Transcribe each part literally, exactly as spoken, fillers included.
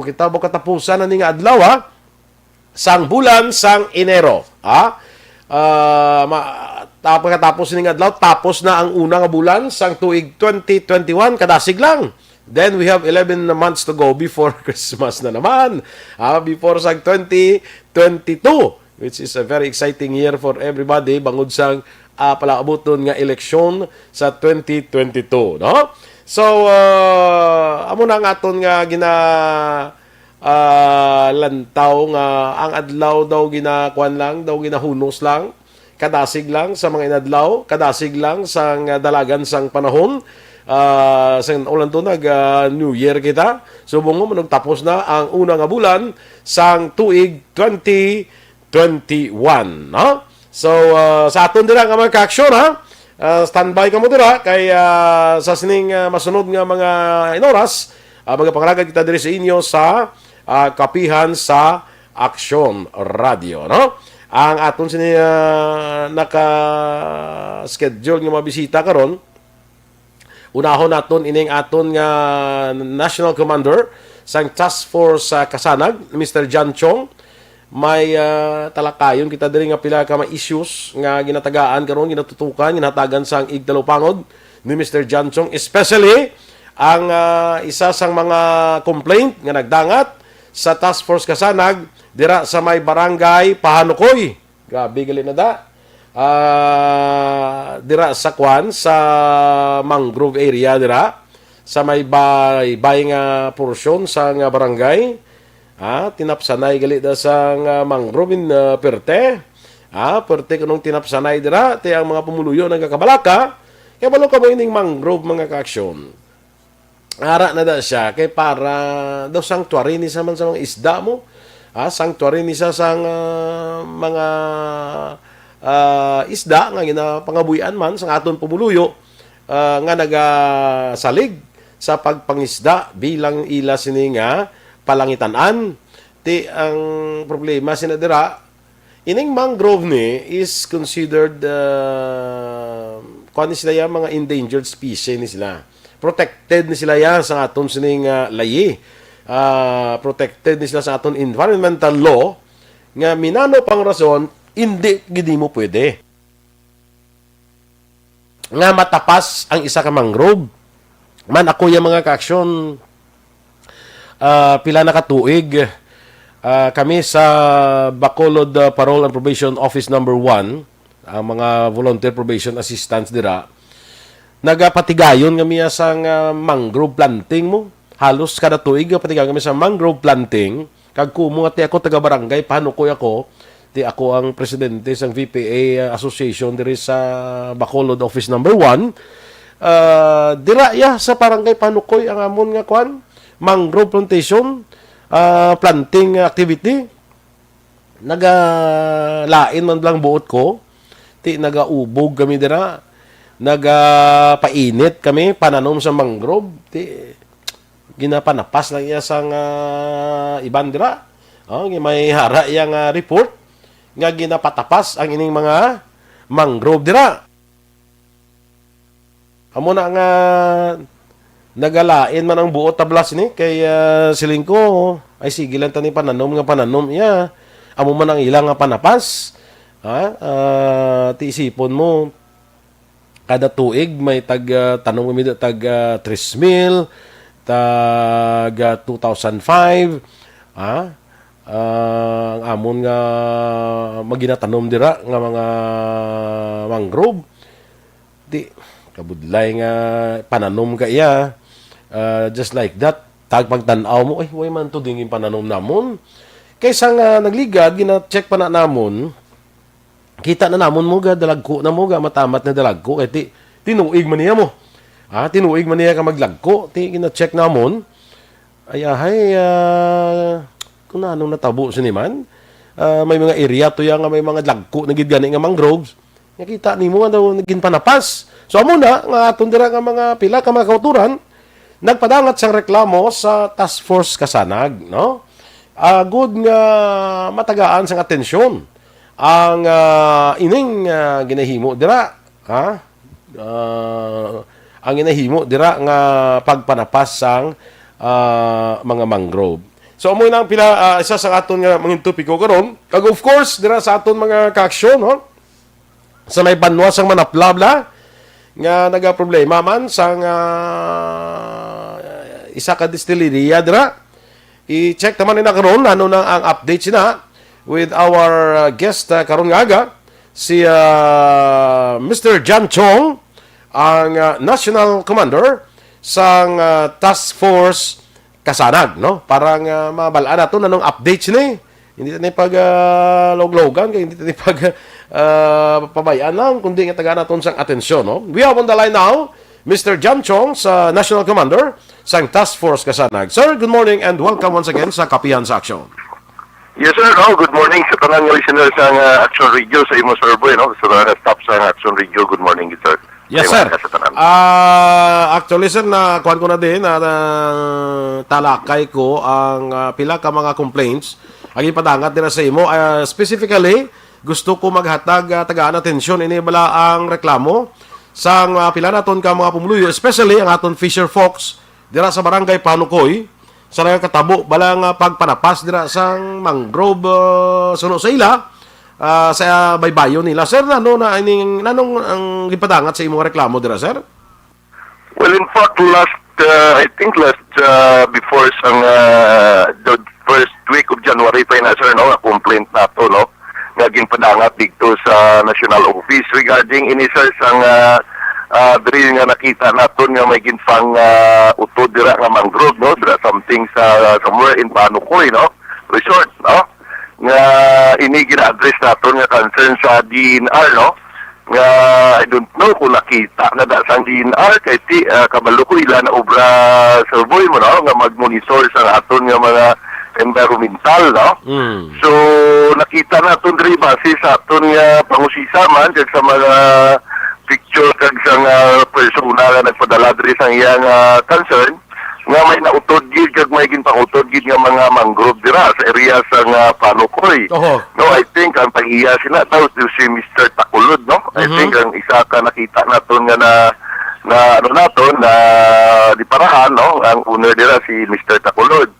Kita mo katapusan na ni nga adlaw, ha? Sang bulan sang Enero, ha? Ah, ma-, tap-, katapos ni nga adlaw, tapos na ang una nga bulan sang tuig twenty twenty-one, kadasig lang. Then we have eleven months to go before Christmas na naman. Ah, before sang twenty twenty-two, which is a very exciting year for everybody, bangod sang, ah, palaabuton nga eleksyon sa twenty twenty-two, no? So, ah, amo na ang aton nga gina, ah, lantaw nga ang adlaw daw ginakuan lang, daw ginahunos lang, kadasig lang sa mga inadlaw, kadasig lang sang dalagan sang panahon. Ah, sang ulan to nag, ah, New Year kita. Subong mo, manugtapos na ang una nga bulan sang tuig twenty twenty-one, no? So, ah, sa aton dira nga mga ka-aksyon, ha? Ah, standby kamo dira kay, ah, sa sining, ah, masunod nga mga inoras, ah, magapangalagad kita diri sa inyo sa, ah, kapihan sa Aksyon Radio, no? Ang aton sini, ah, naka-schedule nga mga bisita karon, unahon naton ining aton nga National Commander sang Task Force sa Kasanag, Mister John Chong. May, ah, talakayon kita diri nga pila ka mga issues nga ginatagaan karon, ginatutukan, ginahatagan sang igtalupangod ni Mister John Chong, especially ang, ah, isa sang mga complaint nga nagdangat sa Task Force Kasanag dira sa may barangay Pahanukoy. Grabe gali na da. Ah, dira sa kwan, sa mangrove area dira, sa may baybay nga porsyon sa nga barangay. Ah, tinapsanay gali da sa nga mangrove in, ah, perte. Ah, perte kunong tinapsanay dira, ti ang mga pumuluyo nagakabalaka. Kay balo ka mo ining mangrove, mga kaaksyon. Ara na da siya kay para daw sanctuary ni sa man sa mga isda mo. Ah, sanctuary ni sa sang, ah, mga, ah, isda nga ginapangabuhian man sang aton pumuluyo, ah, nga nagasalig sa pagpangisda bilang ila sini nga palangitan-an. Ti ang problema sina dira, ining mangrove ni is considered, ah, kuwan ni sila ya, mga endangered species ni sila. Protected ni sila ya sa aton sining, ah, layi. Ah, protected ni sila sa aton environmental law nga minano pang rason, hindi gid mo pwede nga matapas ang isa ka mangrove. Man ako yung mga kaaksyon, ah, pila na ka tuig, ah, kami sa Bacolod, ah, Parole and Probation Office Number One, ang mga volunteer probation assistants dira, nagapatigayon kami sang, ah, mangrove planting mo. Halos kada tuig, ah, patigayon kami sa mangrove planting. Kag kumo nga ti ako taga barangay, Pahanukoy ako, ti ako ang presidente sang V P A, ah, Association diri sa Bacolod Office Number One. Ah, dira ya sa barangay Pahanukoy ang amon nga kwan, mangrove plantation, ah, planting activity. Nagalain man lang buot ko, ti nagaubog kami dira, nagapainit kami, pananom sa mangrove, ti ginapanapas lang iya sang, ah, iban dira. Oh, may hara iya nga report nga ginapatapas ang ining mga mangrove dira. Amo na nga nagalain man ang buot tablas ni kay, ah, siling ko, ay sige lang tani pananom nga pananom iya. Amo man ang ila nga panapas. Ha? Ah, ti isipon mo, kada tuig may tag, ah, tanom kami, tag, ah, tres mil, tag, ah, two thousand five, ah, ah, ang amon nga maginatanom dira nga mga mangrove. Di, kabudlay nga pananom ka iya. Ah, just like that, tag pagtan-aw mo, "Ay, way man to dingin pananom namon." Kaysa nga nagligad, gina-check pa na namon, kita na namon mo ga dalagko na mo ga matamat na dalagko kay ti tinuig man niya mo. Ah, tinuig man niya ka maglagko, ti gina-check namon. Ay, ahay, ah, kung anong natabo sini man, ah, may mga area to ya nga may mga lagko na gid gani nga mangroves. Nakita nimo nga daw naging panapas. So, amo na nga aton dira nga mga pila ka mga kauturan nagpadangat sang reklamo sa Task Force Kasanag, no? Agud nga matagaan sang atensyon ang, ah, ining, ah, ginahimo dira, ha? Ah, ang ginahimo dira nga pagpanapas sang, ah, mga mangrove. So, amo na ang pila, ah, isa sa aton nga mga topiko karon. Kag of course, dira sa aton mga kaaksyon, no? Sa may banwa sang Manaplabla, nga nagaproblema man sang, ah, isa ka distilleria dira. I-check naman nila karon ano na ang update sina with our, uh, guest, uh, karon nga aga, si, uh, Mister John Chong, ang, uh, National Commander sang, uh, Task Force Kasanag, no? Para nga mabal-an naton anong updates ni. Hindi ta ni pag, uh, loglogan, kay hindi ta ni pag, uh, pabayaan lang, kundi nga tagaan naton sang atensyon, no? We have on the line now Mister John Chong, sa National Commander sang Task Force Kasanag. Sir, good morning and welcome once again sa Kapihan sa Aksyon. Yes, sir. Oh, good morning sa tanan nga listeners sang, ah, Action Radio, sa imo, Sir Boy, no? Sa mga staff sang Action Radio, good morning, sir. Yes, Sa sir. Mga sa tanan. Ah, actually, sir, na kuwan ko na din, na, na talakay ko ang, ah, pila ka mga complaints ang ipadangat nila sa imo. Ah, specifically, gusto ko maghatag, ah, tagaan atensyon ini bala ang reklamo sang, ah, pila naton ka mga pumuluyo, especially ang aton fisher folks dira sa Barangay Panukoy, sa nagakatabo bala nga pagpanapas dira sang mangrove, ah, suno sa ila, ah, sa baybayon nila. Sir, nano na ining, nanong ang gipadangat sa imong reklamo dira, sir? Well, in fact, last, uh, I think last, uh, before sang, uh, the first week of January pa na, sir, no, nga complaint nato, no, nga ginpadangat dito sa National Office regarding ini, sir, sang, uh, uh, diri nga nakita naton nga may ginpang, uh, utod dira nga mangrove, no, dira something sa somewhere in Panukoy, no, resort, no, nga ini gina-address naton nga concern sa D N R, no, nga I don't know kung nakita na da sang D N R, kay ti, ah, kabalo ko ila na obra, Sir Boy, mo, no, nga mag-monitor sa aton nga mga environmental, no? Mm. So, nakita naton diri base sa aton nga pangusisa man kag sa mga picture kag sa nga persona nga nagpadala diri sang iyang, ah, concern, nga may nautod gid kag may ginpangutod gid nga mga mangrove dira sa area sa nga Panukoy. Oho. No, I think ang pag-iya sila daw si Mister Takulod, no? I Mhm. think ang isa ka nakita naton nga na, na ano naton, na di parahan, no? Ang owner dira si Mister Takulod.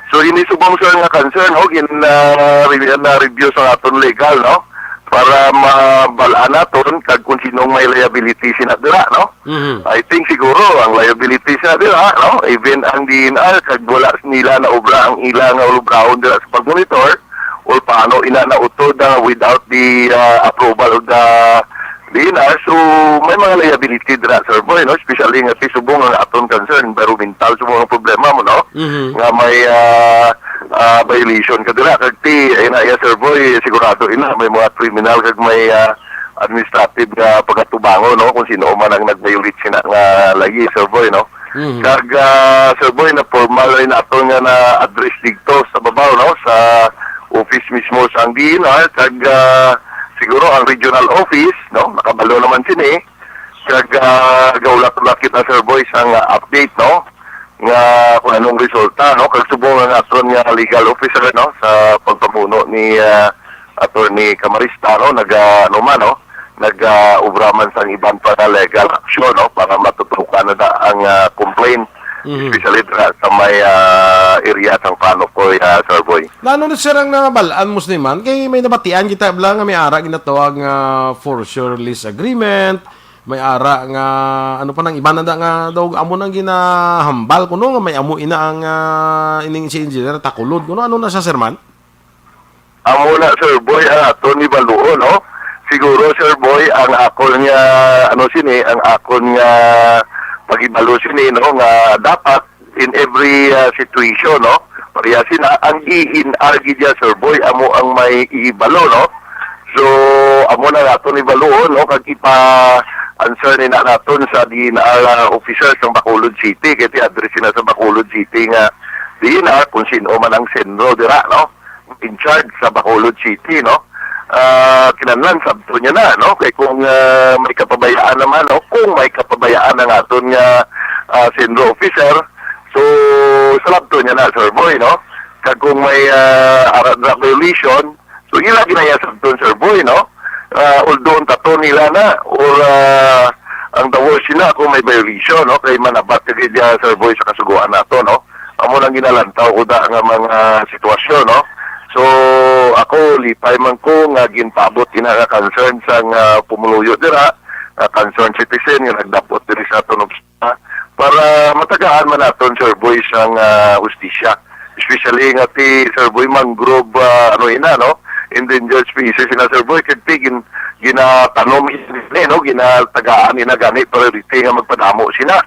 So, ini subong, sir, nga concern, no? Gin, ah, re-, na-review sa aton legal, no? Para mabal-an naton kag kung sinong may liability sina dira, no? Mhm. I think siguro ang liability sa dira, no? Even ang D N R, kag wala nila na obra ang ila nga ulubrahon dira sa pag-monitor, or paano ina na utod, ah, without the, ah, approval of the D N R. So, may mga liability dira, Sir Boy, no? Especially nga ti subong ang aton concern, environmental, subong ang problema mo, no? Mhm. Nga may, ah, ah, violation ka dira, kag ti, ay na, iya, Sir Boy, sigurado ina, may mga criminal, kag may, ah, administrative nga pagatubangon, no, kung sino man ang nag-violate sina nga layi, Sir Boy, no? Mhm. Kag, ah, Sir Boy, na formal rin ato nga na-address dito sa babaw, no, sa office mismo sa ang D N R, kag, ah, siguro ang regional office, no, nakabalo naman sini, kag, ah, gaulat-ulat kita, Sir Boy, sa nga update, no, nga kung anong resulta, no, kag subong ang aton nga legal officer, no, sa pagpamuno ni, ah, Attorney Camarista, no, nag, ah, ano man, no, nag, ah, obra man sang iban pa nga legal action, no, para matutukan na da ang, ah, complaint, Mhm. especially dira sa may, ah, area sang Panukoy, ah, Sir Boy. Nano na, sir, ang nabal-an mo sini man? Kay may nabatian kita bala nga may ara ginatawag nga for sure lease agreement, may ara nga, ano pa nang iba na da nga daw amo nang ginahambal kuno nga may amo ina ang, ah, ining si Engineer Takulod. Kuno ano na siya, sir, man? Amo na, Sir Boy, ang aton ibaluon, no? Siguro, Sir Boy, ang akon nga, ano sini, ang akon nga pagibalo sini, no, nga dapat in every, ah, situation, no, pareha sina, ang D N R gid ya, Sir Boy, amo ang may ihibalo, no? So, amo na naton ibaluon, no, kag ipa-answer ni na naton sa D N R, ah, officers ng Bacolod City, kay ti-address sila sa Bacolod City nga D N R kung sino man ang senro dira, no? In charge sa Bacolod City, no? Ah, kinahanglan sabton niya na, no? Kay kung, ah, may kapabayaan naman, no? Kung may kapabayaan ang aton nga, ah, senior officer, so, sabton niya na, Sir Boy, no? Kag kung may, ah, ara-, drug violation, so, ila ginaya sabton, Sir Boy, no? Ah, although ang tato nila na, or, ah, ang the worst sila kung may violation, no? Kay manabat ka gid, ah, Sir Boy, sa kasugoan nato, no? Amo lang ginalantaw ko da nga mga sitwasyon, no? So, ako, lipay man ko nga ginpaabot ina nga concern sang, ah, pumuluyo dira, ah, concerned citizen nga nagdapot diri sa aton opisina para matagaan man naton, Sir Boy, sang, ah, hustisya. Especially nga ti Sir Boy mangrove, ah, ano ina, no? Endangered species ina, Sir Boy, kag ti gin-, ginatanom ina, no? Ginatagaan ina gani priority nga magpadamo sina.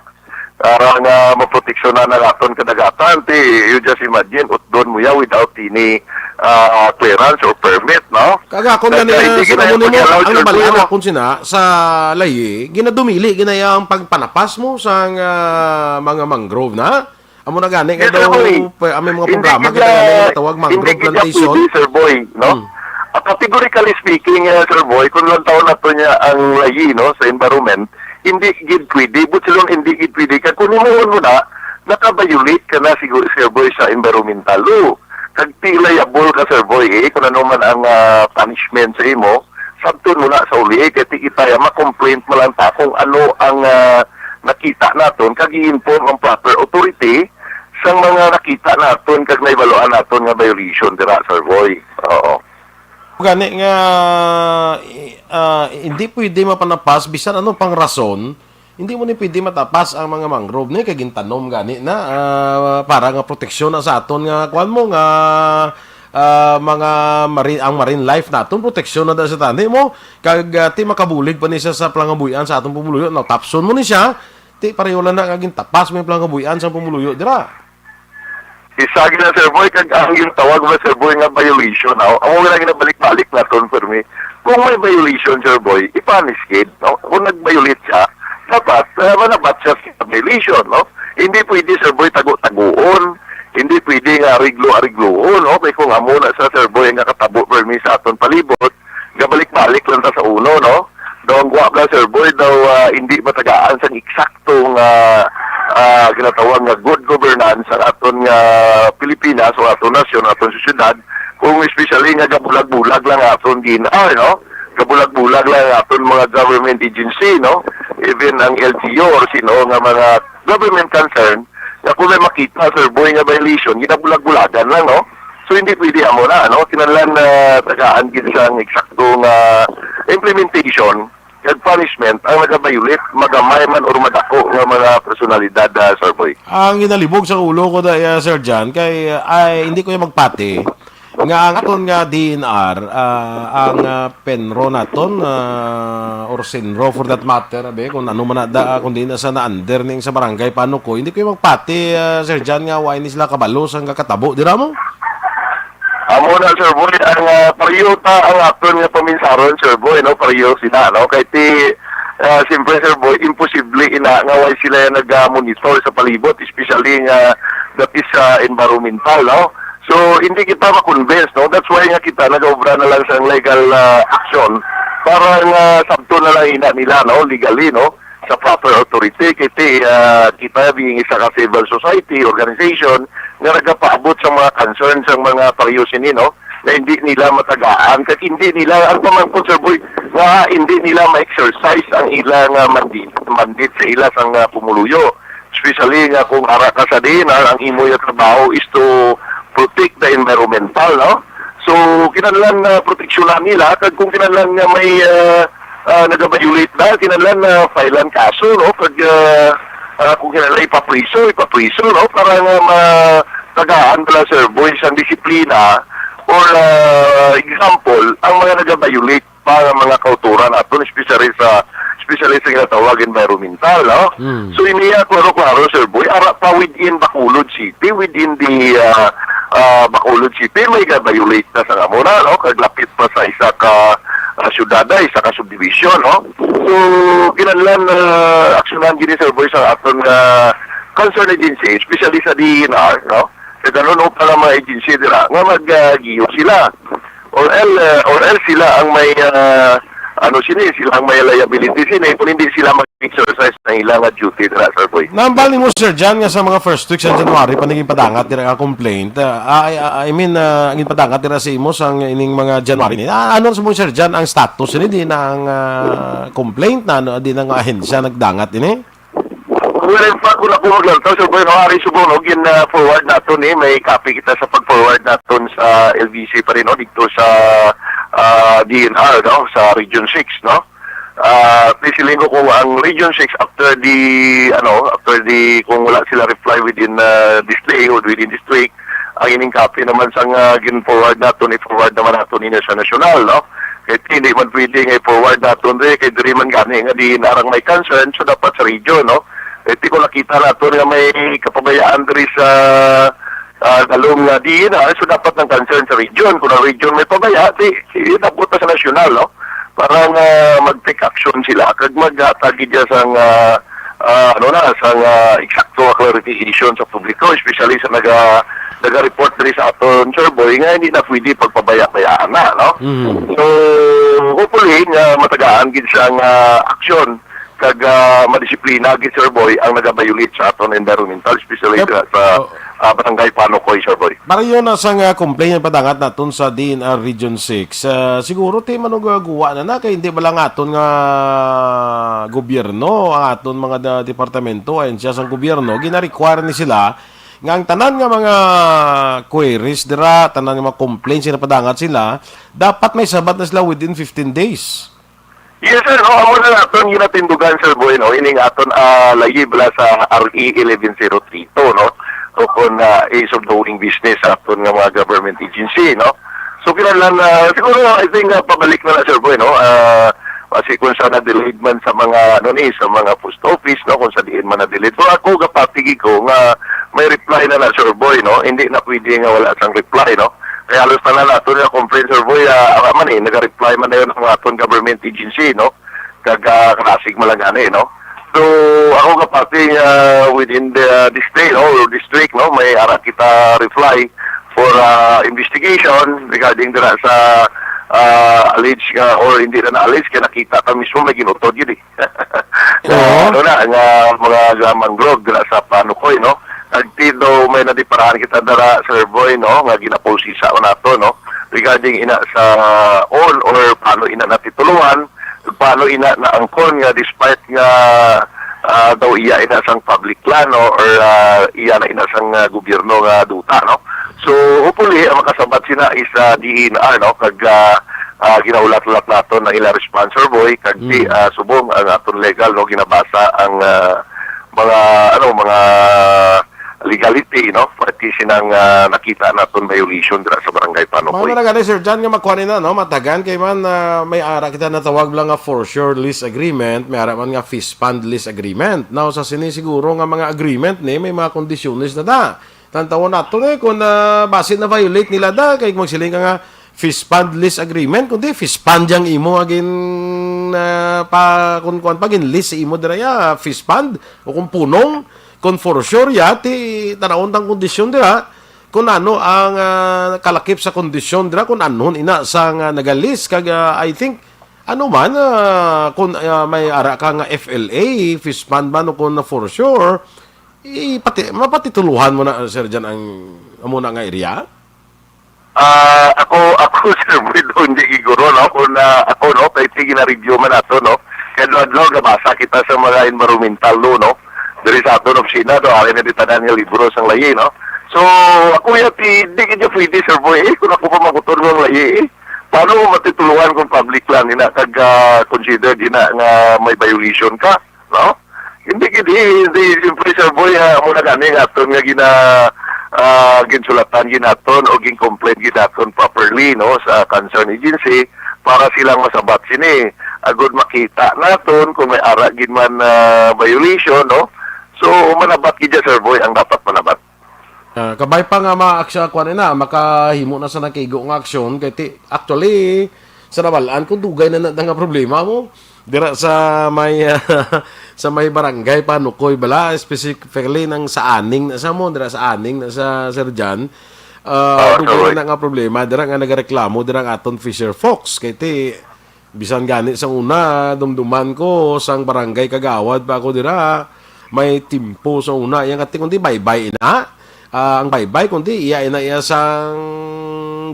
Para nga maproteksyonan ang aton kadagatan, ti, you just imagine, utdon mo ya without any, ah, clearance or permit, no? Kag akon That gani, hindi ah, sa gina-, amo nimo, pag-allow, ang Sir Boy, nabal-an no? Akon sina sa layi, ginadumili gina ang pagpanapas mo sang, ah, mga mangrove na. Amo na gani nga Yes, Sir daw, Boy. Pa, ang may mga Hindi programa gid kita gani na, nga tawag hindi mangrove gid plantation. Pwede, Sir Boy, no? Hmm. Ah, categorically speaking, ah, Sir Boy, kung lang taon na to niya ang layi, no, sa environment, hindi gid pwede, but silong hindi gid pwede. Kag kung himuon mo na, naka-violate ka na, sigu-, Sir Boy, sa environmental law. Kag ti liable ka, Sir Boy, eh, kung ano man ang, ah, punishment sa imo, sabton mo na sa uli, eh, kay ti kita ya, ma-complaint mo lang ta kung ano ang, ah, nakita naton, kag i-inform ang proper authority sa mga nakita naton, kag naibaluan naton nga violation dira, Sir Boy. Oo. Gani nga, ah, hindi pwede mapanapas bisan ano pang rason, hindi mo ni pwede matapas ang mga mangrove ni kay gintanom gani na, ah, para nga proteksyon na sa aton nga kuan mo nga, ah, mga mari-, ang marine life naton proteksyon na da sa tani mo kag, ah, ti makabulig pa ni siya sa palangabuhian sa aton pumuluyo, no, tapson mo ni siya, ti pareho lang na nga gintapas mo yung palangabuhian sa pumuluyo dira. Isa gid na, Sir Boy, kag ang yung tawag ba, Sir Boy, nga violation, aw, amo lang ginabalik-balik naton, permi. Kung may violation, Sir Boy, i-punish gid, no? Kung nag-violate siya, dapat, ah, manabat siya sa violation, no? Hindi pwede, Sir Boy, tago-taguon. Hindi pwede nga ariglo-arigloon, no? Kay kung amo na sa, Sir Boy, nga katabo, permi, sa aton palibot, gabalik-balik lang ta sa uno, no? Daw ang guwa ka, Sir Boy, daw, ah, hindi matagaan sang eksaktong, ah, ah, ginatawag nga good governance ang aton nga Pilipinas o aton nasyon, aton sosyedad, kung especially nga gabulag-bulag lang aton D N R, no? Gabulag-bulag lang aton mga government agency, no? Even ang L G U or sino nga mga government concern, nga kung may makita, Sir Boy, nga violation, ginabulag-bulagan lang, no? So, hindi pwede amo na, no? Kinahanglan na tagaan gid sang eksakto nga implementation kag punishment ang nagabayulit, magamay man or madako nga mga personalidad, ah, Sir Boy. Ang ginalibog sa ulo ko da, ah, Sir John, kay, ah, ay, hindi ko yung magpati nga ang aton nga D N R, ah, ang, ah, PENRO naton, ah, or SENRO for that matter, abi, kung ano man na da, kung di na sa na-under ning sa barangay, paano ko? Hindi ko yung magpati, ah, Sir John, nga why ni sila kabalo sa nga katabo, dira mo? Amo na, Sir Boy, ang, ah, pareho ta ang aton nga paminsaron, Sir Boy, no? Pareho sila, no? Kay ti, ah, siyempre, Sir Boy, imposible ina nga why sila yung nag-monitor sa palibot, especially nga that is, ah, environmental, no? So, hindi kita ma-convince, no? That's why nga kita nag-obra na lang sa legal, ah, action para nga sabton na lang ina nila, no? Legally, no? Sa proper authority, kay ti, ah, kita being isa ka civil society organization nga nagapaabot sa mga concerns sang mga pareho sini, no? Na hindi nila matagaan, kag hindi nila, ang pamangkot, Sir Boy, nga hindi nila ma-exercise ang ilang, ah, mandate, mandate sa ila sang, ah, pumuluyo. Especially nga kung ara ka sa D N R, ang imo yung trabaho is to protect the environmental, no? So, kinahanglan na proteksyonan nila, kag kung kinahanglan nga may, ah, ah, nagabayulit na, kinahanglan na filean kaso, no? Kag, ah, ah, kung kinahanglan ipapriso, ipapriso, no? Para nga matagaan pala, Sir Boy, sang disiplina or, ah, example, ang mga nagabayulit pa nga mga kauturan aton, especially sa, especially sa ginatawag environmental, no? Hmm. So, iniya, klaro-klaro, Sir Boy, ara pa within Bacolod City, within the, ah, ah, Bacolod City, may ga-violate na sa amo na, no? Kag lapit pa sa isa ka, ah, syudad, isa ka subdivision, no? So, kinahanglan, ah, aksyonan gini, Sir Boy, sa aton nga concerned agency, especially sa D N R, no? Kag ano, no, para mga agency dira nga mag, ah, giyo sila. Or el-, uh, or else sila ang may, ah, ano sini, sila ang may liability sini kung hindi sila mag-exercise ng ilang, ah, duty dira, Sir Boy. Nambal nimo, Sir John, nga sa mga first week sa January pa naging padangat dira nga complaint. Ah, I, I, I mean, ah, ang padangat dira sa imo sang ining mga January ni. Ah, ano sa mo, Sir John, ang status ni di na ang, ah, complaint na, ano, di na nga ahensya nagdangat ini? Well, in fact, kung ako maglantaw, Sir Boy, no, ari subong, no, gin, ah, forward naton ni, may copy kita sa pag-forward naton sa L B C pa rin, no, dito sa, ah, D N R, no, sa Region six, no. Ah, at least, siling ko kung ang Region six, after the, ano, after the, kung wala sila reply within, ah, this day or within this week, ang ining copy naman sang, ah, gin-forward naton, i-forward naman naton ninyo sa nasyonal, no? Kay hindi man pwede nga i-forward naton, eh, kay diri man gani nga D N R ang may concern, so dapat sa region, no? Kay di ko nakita naton nga may kapabayaan diri sa, ah, dalom nga D N R, so dapat ang concern sa region. Kung ang region may pabaya, di, di dapat sa nasyonal, no? Para nga mag-take action sila, kag maghatag gid sang, ah, ah, ano na, sang, ah, eksakto nga clarification sa publiko, especially sa naga-, naga-report diri sa aton, Sir Boy, nga hindi na pwede pagpabaya-bayaan na, no? Mhm. So, hopefully, nga matagaan gid sang, ah, aksyon, kag, ah, madisiplina gid, Sir Boy, ang naga-violate sa aton environmental, especially Yep. sa, sa, Oh. ah, barangay Panukoy, Sir Boy. Para yun, ah, sang, ah, complaint nga padangat naton sa D N R Region six, ah, siguro, ti, manugagawa na na, kay hindi ba lang aton nga gobyerno, ang aton mga da-, departamento, ahensya sang gobyerno, gina-require ni sila nga ang tanan nga mga queries dira, tanan nga mga complaints nga napadangat sila, dapat may sabat na sila within fifteen days. Yes, sir. No, amo na naton ginatindugan, Sir Boy, no? Ining aton, ah, layi bala sa R E eleven zero three two, no? O kung, ah, ease of doing business sa aton nga mga government agency, no? So, kinahanglan, ah, siguro, I think, ah, pabalik na na, Sir Boy, no? Ah, kasi kung sa na-delayed man sa mga, ano ni, sa mga post office, no? Kung sa diin man na-delayed. So, ako, gapatigi ko nga may reply na na, Sir Boy, no? Hindi na pwede nga wala sang reply, no? Kaya halos tanan nato nga complaint, Sir Boy, ah, ara man eh, nag-reply man dayon ang aton government agency, no? Kag, ah, klasik man lang gani, no? So, ako nga parte, ah, within the, this day, no, or district, no, may ara kita reply for, ah, investigation regarding dira sa, ah, alleged nga, or hindi na na-allege, kaya nakita ka mismo may ginutod yun eh. Nga, Oo. ano na, nga mga, nga mangrove dira sa Panukoy, no? Nagtido may nadiparahan kita dara, Sir Boy, no? Nga ginaposisa nato, no? Regarding ina sa all or paano ina natituluhan, paano ina naangkon nga despite nga, ah, daw iya ina sang public land, no? Or, ah, iya na ina sang, ah, gobyerno nga duta, no? So, hopefully, ang makasabat sina is, ah, D E N R, no? Kag, ah, ah, ginahulat-hulat nato na ila response, Sir Boy, kag di, Mm. ah, subong ang aton legal, no, ginabasa ang, ah, mga, ano, mga legality, no, pati sinang, ah, nakita naton violation dira sa Barangay Panukoy. Mao na gani, Sir John, nga makuha nina, no, matagan kay man, ah, may ara kita natawag lang nga for sure lease agreement, may ara man nga fist fund lease agreement. Now, sa sini siguro nga mga agreement ni, may mga kondisyones na da. Tantawon nato ni kung, ah, basi na-violate nila da, kay magsiling ka nga fist fund lease agreement, kundi fist fund yang imo nga gin, ah, pa, kung kuwan pa, gin lease sa imo dira ya, fist fund, o kung punong, kung for sure ya, ti tanawon tang kondisyon dira, kung ano ang, ah, kalakip sa kondisyon dira, kung anhon ina sa nga nagalis, kag, ah, I think, ano man, ah, kung, ah, may ara ka nga F L A, fist fund man, o kung for sure, ipati-, mapatituluhan mo na, Sir Jan, ang amo na nga area? Ah, ako, ako, Sir Boy, do, hindi siguro, no? Kung, ah, ako, no, kay sige na review man ato, no? Kaya adlaw-adlaw, gabasa kita sa mga environmental law, no? Diri sa aton opisina, do, ari na di tanan nga libro sang layi, no? So, ako, ya, ti-, di kanya pwede, Sir Boy, eh, kung ako pa magutor ng layi, eh. Paano mo matituluhan kung public land, ina, kag, ah, considered, ina, nga may violation ka, no? Hindi, hindi, hindi, siyempre, Sir Boy, ah, amo na gani nga aton nga gina-, ah, ginsulatan ginaton o gin-complain ginaton properly, no, sa concern agency para silang masabat sini. Agud makita naton kung may ara gid man, ah, violation, no? So, manabat gid siya, Sir Boy, ang dapat manabat. Ah, kabay pa nga ma-aksyon, kuwan na, makahimo na sa nakaigo nga aksyon, kay ti-, actually, sa nabalaan kung dugay na na nga problema mo. Dira sa may, sa may barangay Panukoy bala, specifically nang sa Aning na sa mo, dira sa Aning na sa Sir Jan. Ah, Oo, dugay sorry. na na nga problema, dira nga nagareklamo, dira ang aton Fisher Fox. Kay ti, bisan gani sa una, dumduman ko, sang barangay kagawad pa ako dira, may timpo sa una, yang ati kundi baybay ina. Ah, ang baybay kundi iya ina iya sang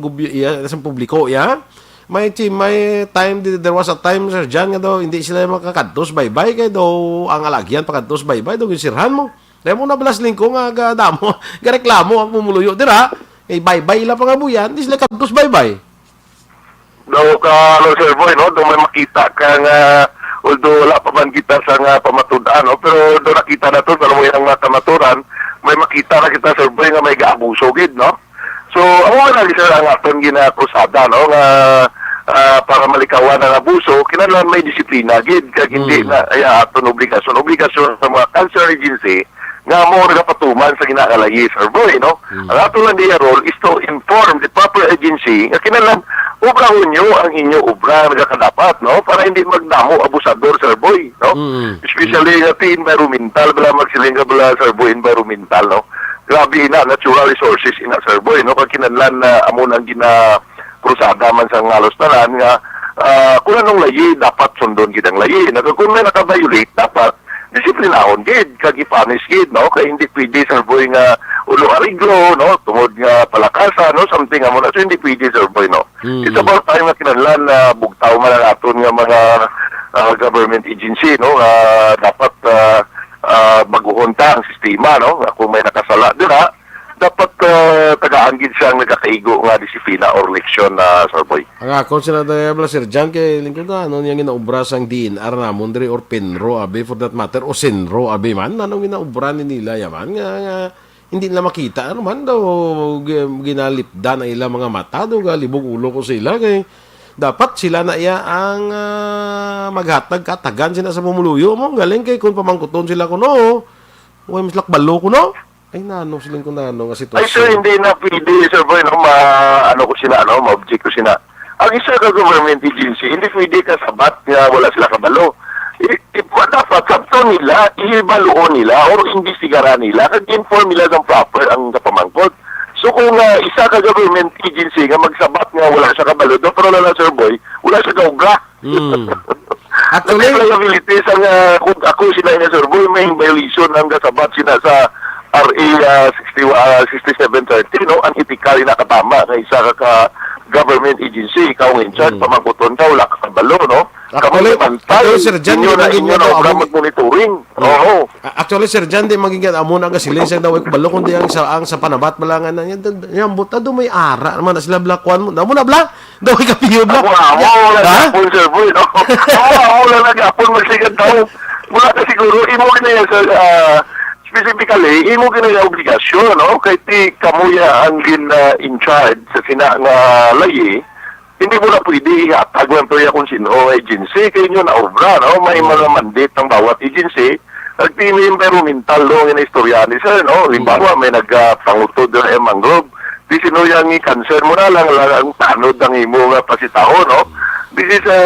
gubi-, iya sang publiko iya. May ti-, may time, di-, there was a time, Sir John, nga daw hindi sila makakadto sa baybay, kay daw ang alagyan pakadto sa baybay, daw ginsirhan mo. Dahil mo na balas lingko nga gadamo, gareklamo ang pumuluyo dira. Eh, baybay ila pangabuyan, di sila kadto sa baybay. Daw ka, ano, Sir Boy, no? Daw may makita ka nga, although wala pa man kita sa nga pamatud-an, no? Pero daw nakita na to, sa lumoy ang mga kamaturan, may makita na kita, Sir Boy, nga may gaabuso gid, no? So, amo man lagi, sir, ang aton ginakrusada, no, nga, ah, para malikawan ang abuso, kinahanglan may disiplina gid, kag hindi Mm. na ay aton obligasyon. Obligasyon sa mga concerned agency nga mo nagapatuman sa ginakalayi, Sir Boy, no? Mm. Ang ato lang diya role is to inform the proper agency nga kinahanglan obrahon nyo ang inyo obra nga nagakadapat, no, para hindi magdamo abusador, Sir Boy, no? Mm. Especially nga ti environmental, bala magsiling ka bala, Sir Boy, environmental, no? Grabe ina, natural resources ina, Sir Boy, no? Kag kinahanglan na amo nang gina-, krusada man sa halos tanan nga, ah, kung anong layi, dapat sundon gid ang layi. Nag-, kung may naka-violate, dapat disiplinahon gid, kag i-punish gid, no? Kay hindi pwede, Sir Boy, nga ulo ariglo, no? Tungod nga palakasan, no? Something amo na. So, hindi pwede, Sir Boy, no? Mm. It's about time nga kinahanglan na bugtaw man ang aton nga mga, ah, government agency, no? Nga dapat, ah, ah, baguhon ta ang sistema, no? Nga kung may nakasala dira, dapat, ah, tagaan gid siya ang nagakaigo nga disiplina or leksyon, ah, Sir Boy. Ang akon sila daya bala, Sir John, kay lingkod na, ano niyang ginaobra sang D N R namon diri or PENRO, abi, for that matter, o SENRO, abi man, anong ginaobra ni nila yaman nga, nga hindi nila makita, ano man daw, gi-, ginalipdan ang ilang mga mata, daw galibog ulo ko sila, kay dapat sila na iya ang, ah, maghatag katagan sina sa pumuluyo mo, galing kay kung pamangkuton sila kuno, way mas lakbalo kuno. Ay, nano, siling ko nano nga Ay, sir, sitwasyon. Hindi na pwede, Sir Boy, no? Ma-, ano ko sina, ano, ma-object ko sina. Ang isa ka government agency, hindi pwede kasabat nga wala sila kabalo. I, i, dapat sabton nila, ibaluon nila, or imbestigaran nila, kag inform nila ng proper ang kapamangkot. So, kung, ah, isa ka government agency nga magsabat nga wala siya kabalo, daw, pero wala, Sir Boy, wala siya kaobra. Mm. Actually, liability sa nga, kung ako sila nga, Sir Boy, may violation ang kasabat sila sa R A, ah, sixty, ah, sixty-seven thirty, no? Ang etikal na katama nga isa ka, ka government agency, ikaw ang in charge, Mm. pamangkuton ka, wala ka kabalo, no? Kamo Actually, naman, actually, Sir John, inyo di na, maging inyo na ano, obra amo ni-, magmonitoring. Mm. Oo. A-, actually, Sir John, di maging amo na ang kasiling sa daw, kabalo, kundi ang sa, ang sa panabat, bala nga na, yan, yan, yan, buta do may ara naman na sila, bla, kuwan mo, amo na, bla? Daw ikapiyo, bla? Amo, amo, Ya-, wala ha? Gapon, Sir Boy, no? Amo, amo, wala gapon, magsigad daw. Wala ka siguro, imo gina yan, sir, ah, specifically, imo gina yan obligasyon, no? Kay ti kamo ya ang gin, ah, in charge sa sina nga layi, hindi mo na pwede ihatag lang to ya kung sino agency, kay inyo na obra, no? May Hmm. mga mandate ang bawat agency, Nagpili environmental law nga istorya ni sir, no? Halimbawa, Mm. may nagapangutod na yung mangrove. Di sino yang i-concern mo na lang, lang ang tanod ang imo nga pasitaho, no? This is a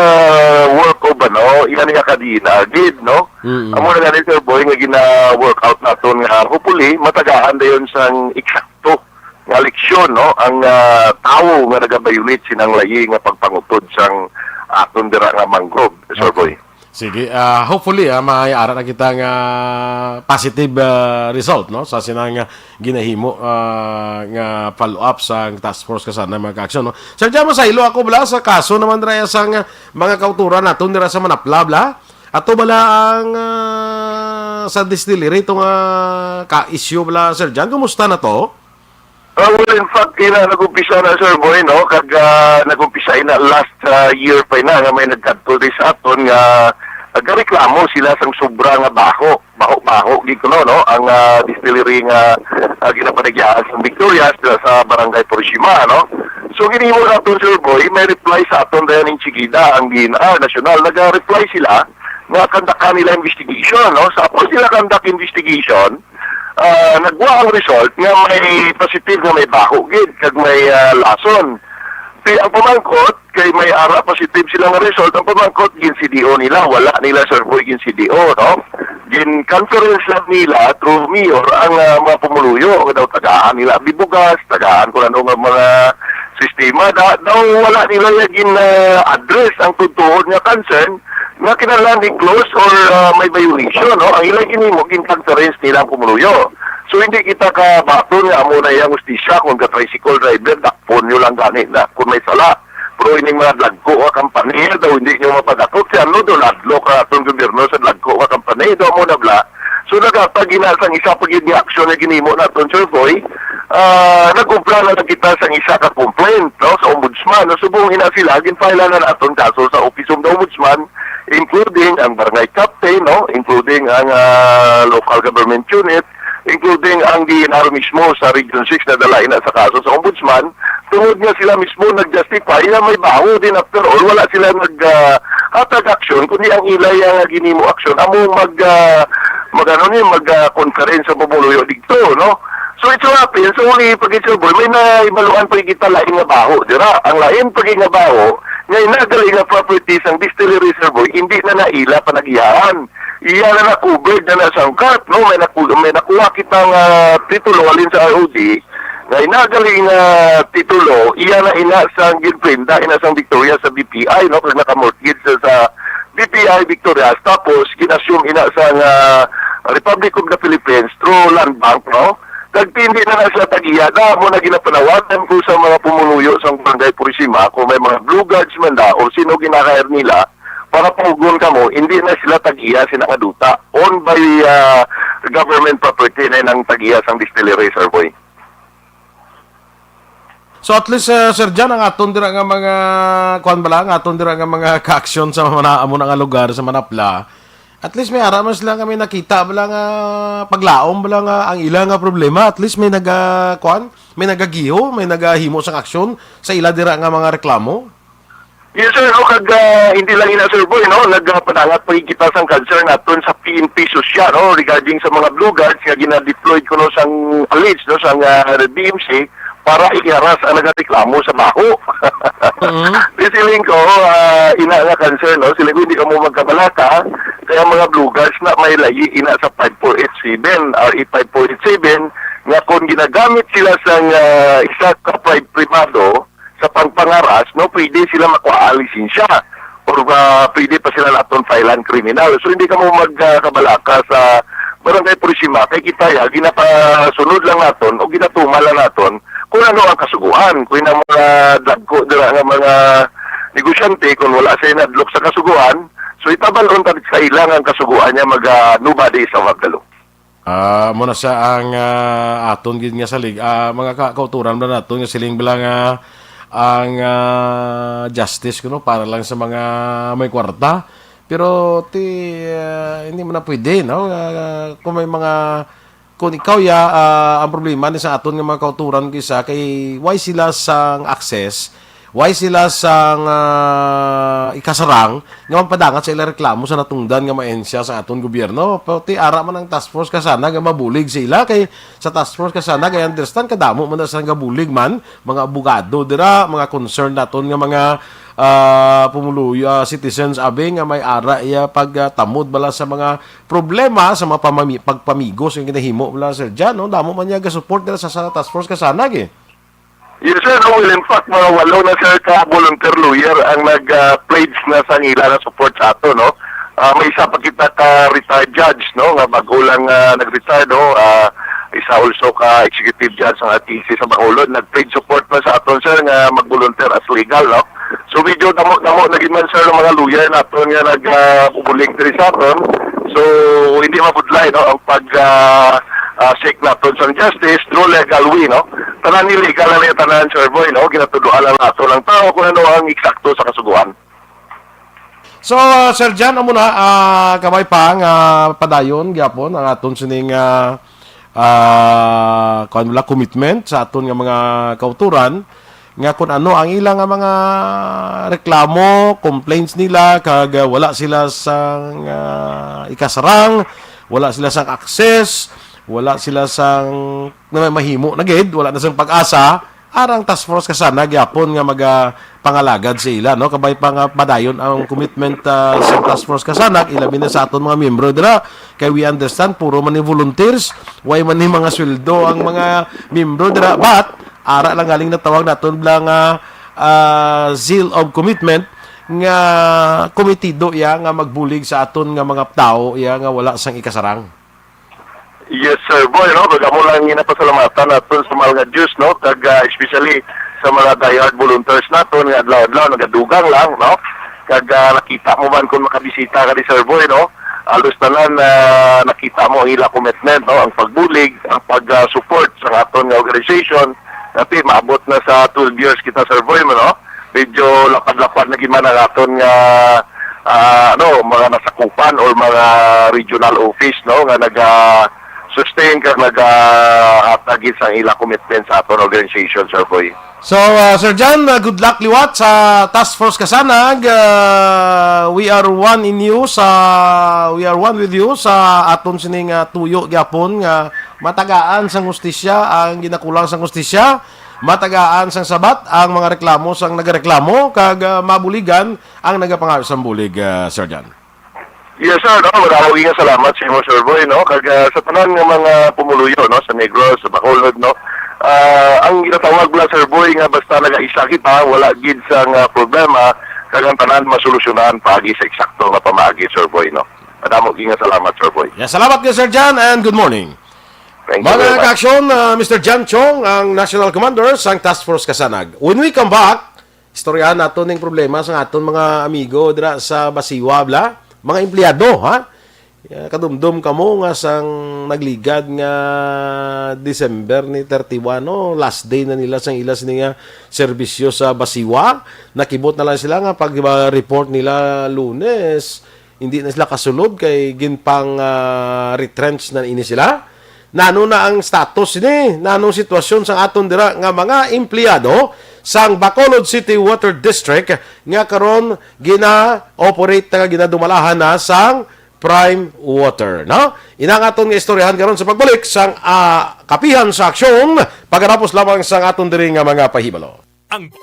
work of, ano, yan nga kadina, gid, no? Mm. Amo na nga ni Sir Boy nga gina-work out naton nga hopefully matagaan dayon sang eksakto nga leksyon, no? Ang, ah, tawo nga nagabayulit sinang layi nga pagpangutod sang aton dira nga mangrove, Sir Okay. Boy. Sige, ah, hopefully, ah, may ara na kita nga positive, ah, result, no, sa sinang, ah, ginahimo, ah, nga follow-up sa task force ka sana mga ka-aksyon, no? Sir Jamo, sa ilo ako bala sa kaso naman dira sa nga mga kauturan naton dira sa Manapla, bala. Ato bala ang, ah, sa distillery itong, ah, ka-issue bala, Sir John, kumusta na to? Ah, well, in fact, ina nag-umpisa na, Sir Boy, no? Kag, ah, nag-umpisa ina last, ah, year pa ina nga may nagkadto di sa aton nga nagareklamo sila sang sobra nga baho, baho-baho gid kuno, no? Ang, ah, distillery nga, ah, ginapanagyahan sa Victorias, dira sa Barangay Fukushima, no? So, ginhimo naton, Sir Boy, may reply sa aton dayon insigida ang D N R National. Naga-reply sila nga kandakan nila investigation, no? Sa ako sila conduct investigation, ah, nagwa ang result nga may positive nga may baho gid kag may, ah, lason. Ti ang pamangkot kay may ara positive sila nga result, ang pamangkot gin C D O nila, wala nila, Sir Boy, gin C D O, no? Gin conference lang nila through mayor ang, ah, mga pumuluyo nga daw tagaan nila bibugas, tagaan kung ano nga mga sistema. Da, daw wala nila gin, ah, address ang tutuod nga concern nga kinahanglan i-close or, ah, may violation, no? Ang ilang ginhimo, gin-conference nila ang pumuluyo. So, hindi kita kabaton nga amo na iyang hustisya kung ka-tricycle driver, dakpon nyo lang gani na kung may sala. Pero ining mga dagko nga company, daw hindi nyo mapadakop. Si ano, daw nadlok ang aton gobyerno sa dagko nga company. Daw mo na bla. So, nagatag ina sang isa pa gid nga aksyon nga ginimo naton, Sir Boy. Ah, nag-umpla na lang kita sang isa ka complaint, no, sa ombudsman. No? Subong ina sila, ginfile na naton kaso sa Office of the Ombudsman, including ang barangay captain, no, including ang ah, local government unit, including ang D N R mismo sa Region six na dala ina sa kaso sa ombudsman, tungod nga sila mismo nag-justify nga may baho din, after all, wala sila nag ah, hatag aksyon, kundi ang ila nga ginimo aksyon amo mag ah, mag ano ni mag ah, conference sa pumuluyo dito, no? So it so happens, so uli pag Sir Boy, may naibaluan pa kita lain nga baho, dira. Ang lain pa nga baho, nga ina gali nga property sang distillery, Sir Boy, hindi na naila panagyahan. Iya na na covered na na sang court, no? May naku may nakuha kita nga titulo halin sa R O D, nga ina gali nga titulo, iya na ina sang ginprenda, ina sang Victoria sa B P I, no? Kag naka-mortgage sa, sa B P I Victoria, tapos gin-assume ina sang ah, Republic of the Philippines through Land Bank, no? Nagtindi na na sila tag-iya, na mo na ginapanawagan ko sa mga pumuluyo sa Barangay Purisima, kung may mga blue guards man da o sino ginahire nila para pugon kamo, hindi na sila tag-iya sina nga duta. Owned by ah, government property na nang tag-iya sang distillery, Sir Boy. So at least, uh, Sir John, ang aton dira nga mga, kuan bala, ang aton dira nga mga kaaksyon sa mga amo na nga lugar sa Manapla, at least may ara man sila nga may nakita bala nga paglaom bala nga ang ila nga problema, at least may naga, kuan, may nagagiho, may nagahimo sang aksyon sa ila dira nga mga reklamo. Yes, sir. No, kag ah, hindi lang ina, Sir Boy, no, nagpadangat pa kita sang concern naton sa P N P Susya, no, regarding sa mga blue guards nga gina-deploy kuno sang alleged, no, sang ah, D M C para i-harass ang nagareklamo sa baho. Mm. Di siling ko, ah, ina nga concern, no, siling ko hindi ka mo magkabalaka, kaya mga blue guards na may layi ina sa five four eight seven, R A five four eight seven, nga kung ginagamit sila sang ah, isa ka pri- privado, sa pagpangaras, no, pwede sila makuha ang lisensya or ah, pwede pa sila naton filean criminal. So hindi kamo magkabalaka sa Barangay Purisima kay kita ya ginapasunod lang naton o ginatuman lang naton kung ano ang kasuguan. Kung ang mga dagko dira nga mga negosyante, kung wala sila nadlok sa kasuguan, so itabal-on ta sa ila ang kasuguan niya mag ah, nobody is above the law. Ah, amo na sa ang ah, aton gid nga salig, ah, mga ka kauturan bala naton nga siling bala nga ang ah, justice kuno para lang sa mga may kwarta. Pero ti ah, hindi man na pwede, no? Ah, kung may mga, kung ikaw ya, ah, ang problema ni sa aton nga mga kauturan kisa kay why sila sang access, why sila sang ah, ikasarang nga magpadangat sa ila reklamo sa natungdan nga mga ahensya sa aton gobyerno. Pero ti ara man ang task force ka sana nga mabulig sa ila, kay sa task force ka sana, kay understand kadamo man na sa gabulig man, mga abogado dira, mga concerned naton nga mga ah, pumuluyo, ah, citizens abi nga may ara iya pagtamod bala sa mga problema sa mga pamami- pagpamigos nga ginahimo bala, Sir Jan, no? Damo man niya ga-support nila sa, sa task force ka sana, eh. Yes, sir. No, well, in fact, mga walo na, sir, ka volunteer lawyer ang nag-pledge na sa ila nga support sa ato, no? Ah, may isa pa kita ka retired judge, no, nga bago lang ah, nag-retire, no? Ah, isa also ka executive judge ng R T C sa Bacolod, nag-pledge support na sa aton, sir, nga mag-volunteer as legal, no? So medyo damo-damo na gid man, sir, ang mga lawyer naton nga nag ah, bubulig diri sa aton. So hindi mabudlay, no, ang pag ah, ah, seek naton sa justice through legal way, no? Tanan ni legal na niya tanan, Sir Boy, no? Ginatuduan lang nato ng tao kung ano ang eksakto sa kasuguan. So, ah, Sir Jan, amo na, ah, kabay pa nga padayon gyapon ang aton sining ah, ah, kuwan nila, commitment sa aton nga mga kauturan nga kung ano ang ilang nga mga reklamo, complaints nila, kag ah, wala sila sang ah, ikasarang, wala sila sang access, wala sila sang na may mahimo na gid, wala na sang pag-asa. Arang task force ka sana gyapon nga maga pangalagad sa ila, no? Kabay pa nga padayon ang commitment ah, sa task force ka sana, ilabi na sa aton mga miyembro dira. Kay we understand, puro man ni volunteers, way man ni mga sweldo ang mga miyembro dira. But ara lang galing natawag naton bla nga ah, seal of commitment nga komitido iya nga magbulig sa aton nga mga tawo iya nga wala sang ikasarang. Yes, Sir Boy, no? Kag amo lang ginapasalamatan naton sa mga Diyos, no? Kag, ah, especially sa mga diehard volunteers naton nga adlaw-adlaw nagadugang lang, no? Kag, ah, nakita mo man kung makabisita ka di, Sir Boy, no? Halos tanan, ah, nakita mo ang ila commitment, no? Ang pagbulig, ang pag, ah, support sa aton nga organization. Dati, maabot na sa twelve years kita, Sir Boy, mo, no? Medyo lapad-lapad na gid man ang aton nga, ah, ano, mga nasakupan or mga regional office, no, nga naga-sustain kag nagahatag gid sa ila commitment sa aton organization, Sir Boy. So, uh, Sir John, uh, good luck liwat sa Task Force Kasanag. Uh, we are one in you sa, we are one with you sa aton sining, uh, tuyo gyapon nga matagaan sang hustisya ang ginakulang sang hustisya, matagaan sang sabat ang mga reklamo sang nagareklamo, kag, uh, mabuligan ang nagapangaro sang bulig, uh, Sir John. Yes, sir. No? Madamo nga salamat sa imo, Sir Boy, no? Kag, ah, sa tanan nga mga pumuluyo, no, sa Negros, sa Bacolod, no, ah, ang ginatawag lang, Sir Boy, nga basta nagaisa kita, wala gid sang, ah, problema, kag ang tanan masolusyonan paagi sa eksakto nga pamaagi, Sir Boy, no. Madamo gid nga salamat, Sir Boy. Yeah, salamat gid, Sir John, and good morning. Thank you very much. Mga kaaksyon, ah, Mister John Chong, ang National Commander sang Task Force Kasanag. When we come back, istoryahan nato ning problema sa aton mga amigo dira sa Basiwa, bla? Mga empleyado, ha? Ya, kadumdom kamo nga sang nagligad nga December ni thirty-one, no? Last day na nila sang ila sini nga serbisyo sa Basiwa. Nakibot na lang sila nga pag, ah, report nila Lunes, hindi na sila kasulod kay ginpang, ah, retrench na ini sila. Nano na ang status ni? Nano ang sitwasyon sang aton dira nga mga empleyado sang Bacolod City Water District nga karon gina-operate nga ginadumalahan na sang Prime Water, no? Ina ang aton nga istoryahan karon sa pagbalik sang, ah, kapihan sa aksyon, pagkatapos lamang sang aton diri nga mga pahibalo. Ang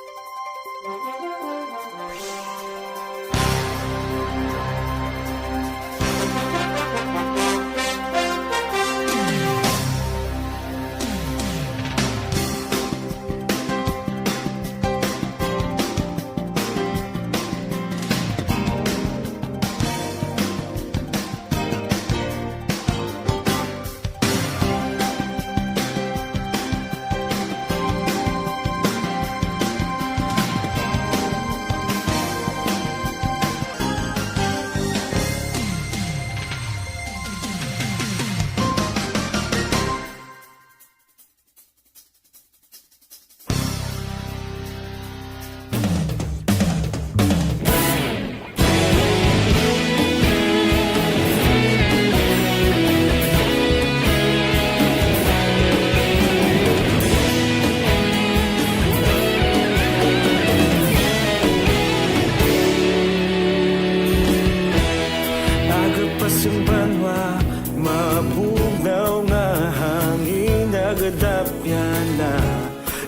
Aga pa sing banwa, mabugnaw nga hangin, nagadapyan na.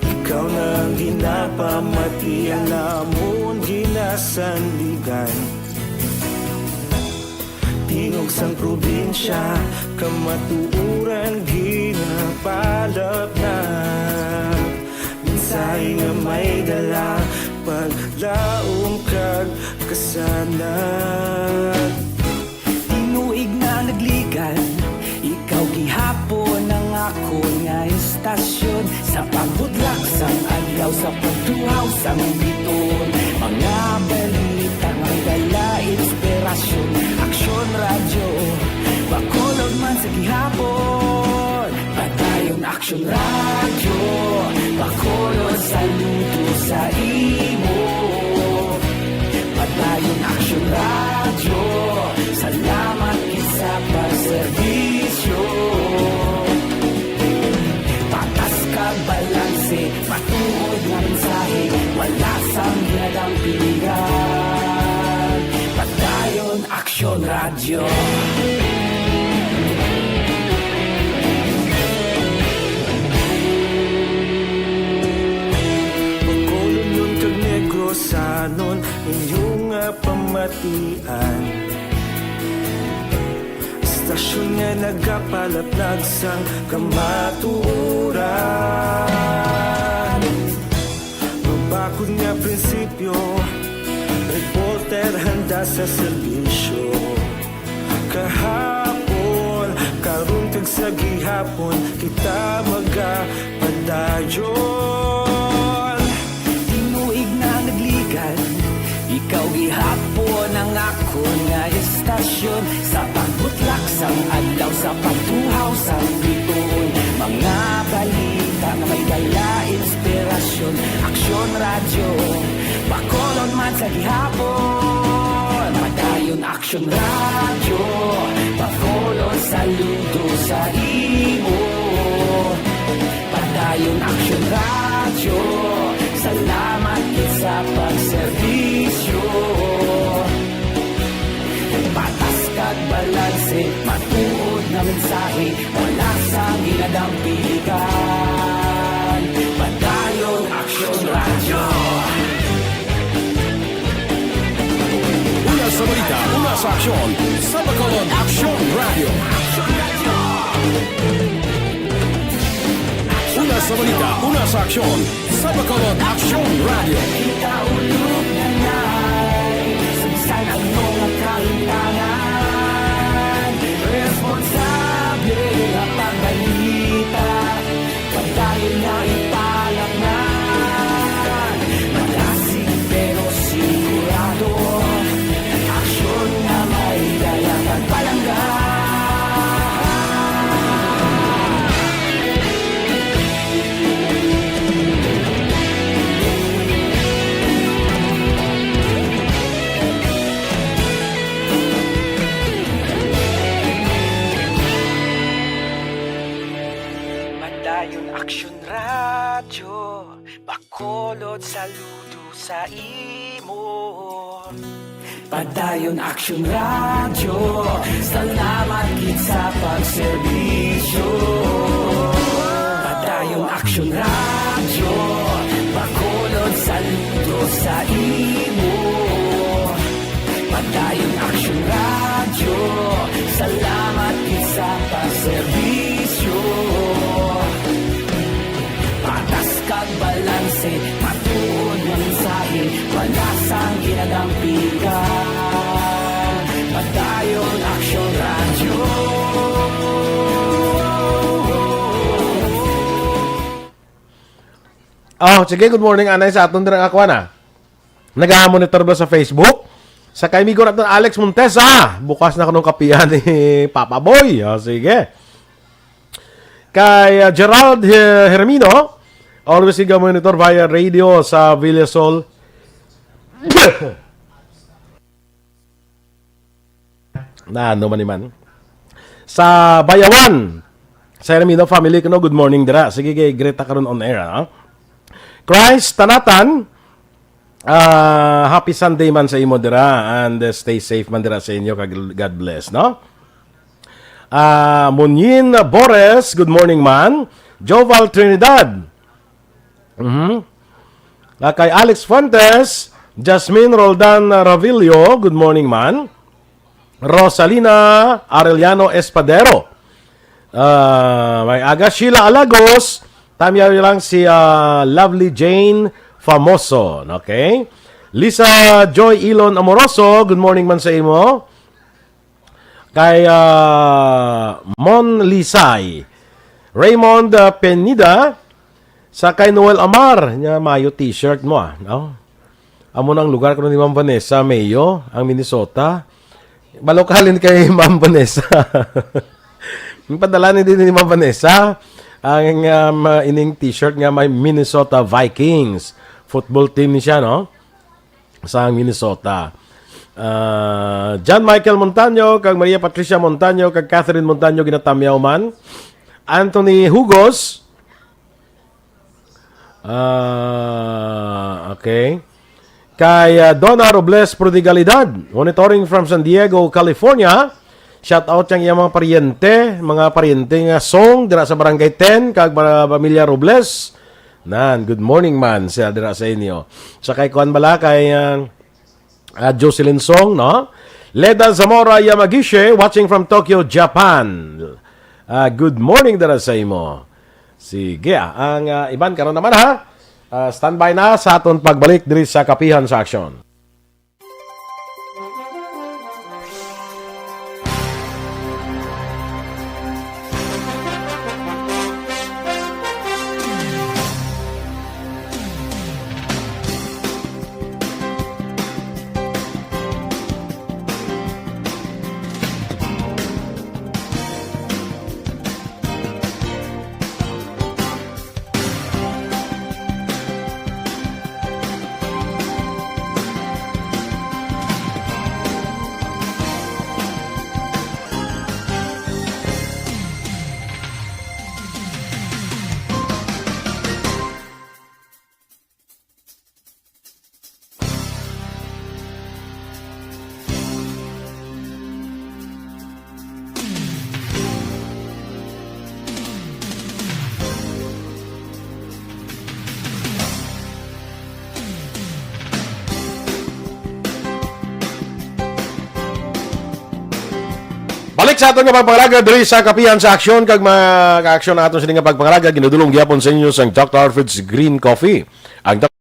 Ikaw na ang ginapamati, ang amon ginasandigan. Tingog sang probinsya, kamatuoran ginapalapnap. Mensahe nga may dala, paglaom kag kasanag. Tinuig na nagligad, ikaw gihapon ang akon nga istasyon. Sa pagbudlak sang adlaw, sa pagtuhaw sang biton, mga balita nga dala inspirasyon. Aksyon Radyo, Bacolod man sa gihapon. Padayon Aksyon Radyo, Bacolod, saludo sa imo. Padayon Aksyon Radyo, salamat gid sa pagserbisyo. Patas kag balanse, matuod nga mensahe, wala sang ginadampingan. Padayon Aksyon Radyo. Bacolodnon kag Negrosanon, inyo nga pamatian. Istasyon nga nagapalaplag sang kamatuoran. Mabakod nga prinsipyo, reporter handa sa serbisyo. Kahapon, karon, kag sa Hapon kita magapadayon. Tinuig na nagligad, ikaw gihapon ang akon nga estasyon. Sa pagbutlak sang adlaw, sa pagtuhaw sang bituon, mga balita nga may dala inspirasyon. Aksyon Radyo, Bacolod man sa gihapon. Padayon Aksyon Radyo, Bacolod, saludo sa imo. Padayon Aksyon Radyo, salamat gid sa pagserbisyo. Patas kag balanse, matuod nga mensahe, wala sang ginadampigan. Padayon Aksyon Radyo. Una sa balita, una sa aksyon, sa Bacolod Aksyon Radyo. Una sa balita, una sa aksyon, sa Bacolod Aksyon Radyo. Ikaulog na na'y sagsag ang mga kahintangan. Responsable nga pagbalita, pagdahil nga ipalaknan. Malasig pero sigurado, aksyon nga may dala kag palangga. Padayon Aksyon Radyo, Bacolod, saludo sa imo. Padayon Aksyon Radyo, salamat gid sa pagserbisyo. Padayon Aksyon Radyo, Bacolod, saludo sa imo. Padayon Aksyon Radyo, salamat gid sa pagserbisyo. Patas kag balanse, matuod nga mensahe, wala sang ginadampigan. Padayon Aksyon Radyo. Oh, sige, good morning, anay sa aton dira nga kuan, ah. Naga-monitor ba sa Facebook? Sa kay amigo naton Alex Montesa, bukas na kuno ang kapihan ni Papa Boy. Oh, sige. Kay, ah, Gerald He-, Hermino, always siga monitor via radio sa Villasol. Na ano man ni man. Sa Bayawan, sa Hermino family kuno, good morning dira. Sige, kay Greta karon on air, ha? Christ Tanatan, ah, happy Sunday man sa imo dira and, uh, stay safe man dira sa inyo, kag God bless, no? Ah, Munyin Bores, good morning man. Joval Trinidad. Mhm. Ah, kay Alex Fuentes, Jasmine Roldan Ravillo, good morning man. Rosalina Arellano Espadero. Ah, may aga. Sheila Alagos, tamyaw lang si, ah, Lovely Jane Famoso, okay? Lisa Joy Ilon Amoroso, good morning man sa imo. Kay, ah, Mon Lisay. Raymond, ah, Penida, sa kay Noel Amar, nya mayo t-shirt mo, ah, no? Amo na ang lugar kuno ni Ma'am Vanessa Mayo, ang Minnesota. Balokalin kay Ma'am Vanessa. Ang padala ni din ni Ma'am Vanessa ang, um, ining t-shirt nga may Minnesota Vikings football team ni siya, no? Sa Minnesota. Ah, John Michael Montaño, kag Maria Patricia Montaño, kag Catherine Montaño, ginatamyaw man. Anthony Hugos, ah, okay. Kay, ah, Donna Robles Prodigalidad, monitoring from San Diego, California. Shout out yang iyang mga paryente, mga paryente nga song dira sa Barangay ten, kag mga pamilya Robles. Nan, good morning man siya dira sa inyo. Sa kay kuan bala, kay, ah, ah, Jocelyn Song, no? Leda Zamora Yamagishi, watching from Tokyo, Japan. Ah, good morning dira sa imo. Sige, ah, ang, ah, iban karon naman, ha? Ah, standby na sa aton pagbalik diri sa Kapihan sa Aksyon. Sa aton nga pagpangalagad diri sa Kapihan sa Aksyon, kag mga ka-aksyon, aton sini nga pagpangalagad ginadulong gyapon sa inyo sang Doctor Alfred's Green Coffee. Ang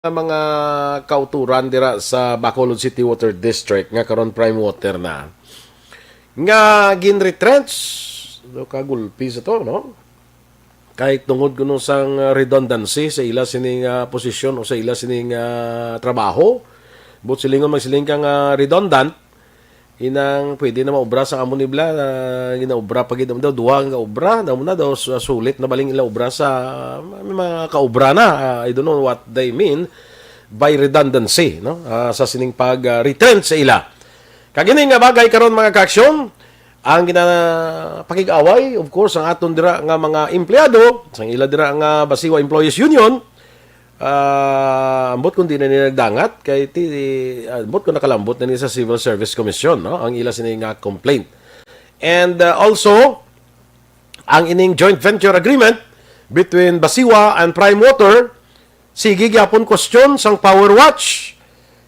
Ang mga kauturan dira sa Bacolod City Water District nga karon Prime Water na, nga ginretrench. Do ka gulpi sa to, no? Kay tungod kuno sang redundancy sa ila sining, ah, posisyon o sa ila sining, ah, trabaho. But silingon magsiling ka nga redundant, inang pwede na maobra sa amo nibla, ah, ginaobra pa gid daw, duha nga obra, daw na daw su-, sulit na baling ila obra sa, ah, may mga kaobra na. Ah, I don't know what they mean by redundancy, no? Ah, sa sining pag, ah, retrench sa ila. Kag ini nga bagay karon, mga kaaksyon, ang ginapakig-away, of course, ang aton dira nga mga empleyado, sang ila dira nga Basiwa Employees Union, ah, ambot kung di na nila nagdangat, kay ti, ambot kung nakalambot na ni sa Civil Service Commission, no? Ang ila sini nga complaint. And, ah, also, ang ining joint venture agreement between Basiwa and Prime Water, sige gyapon question sang Power Watch.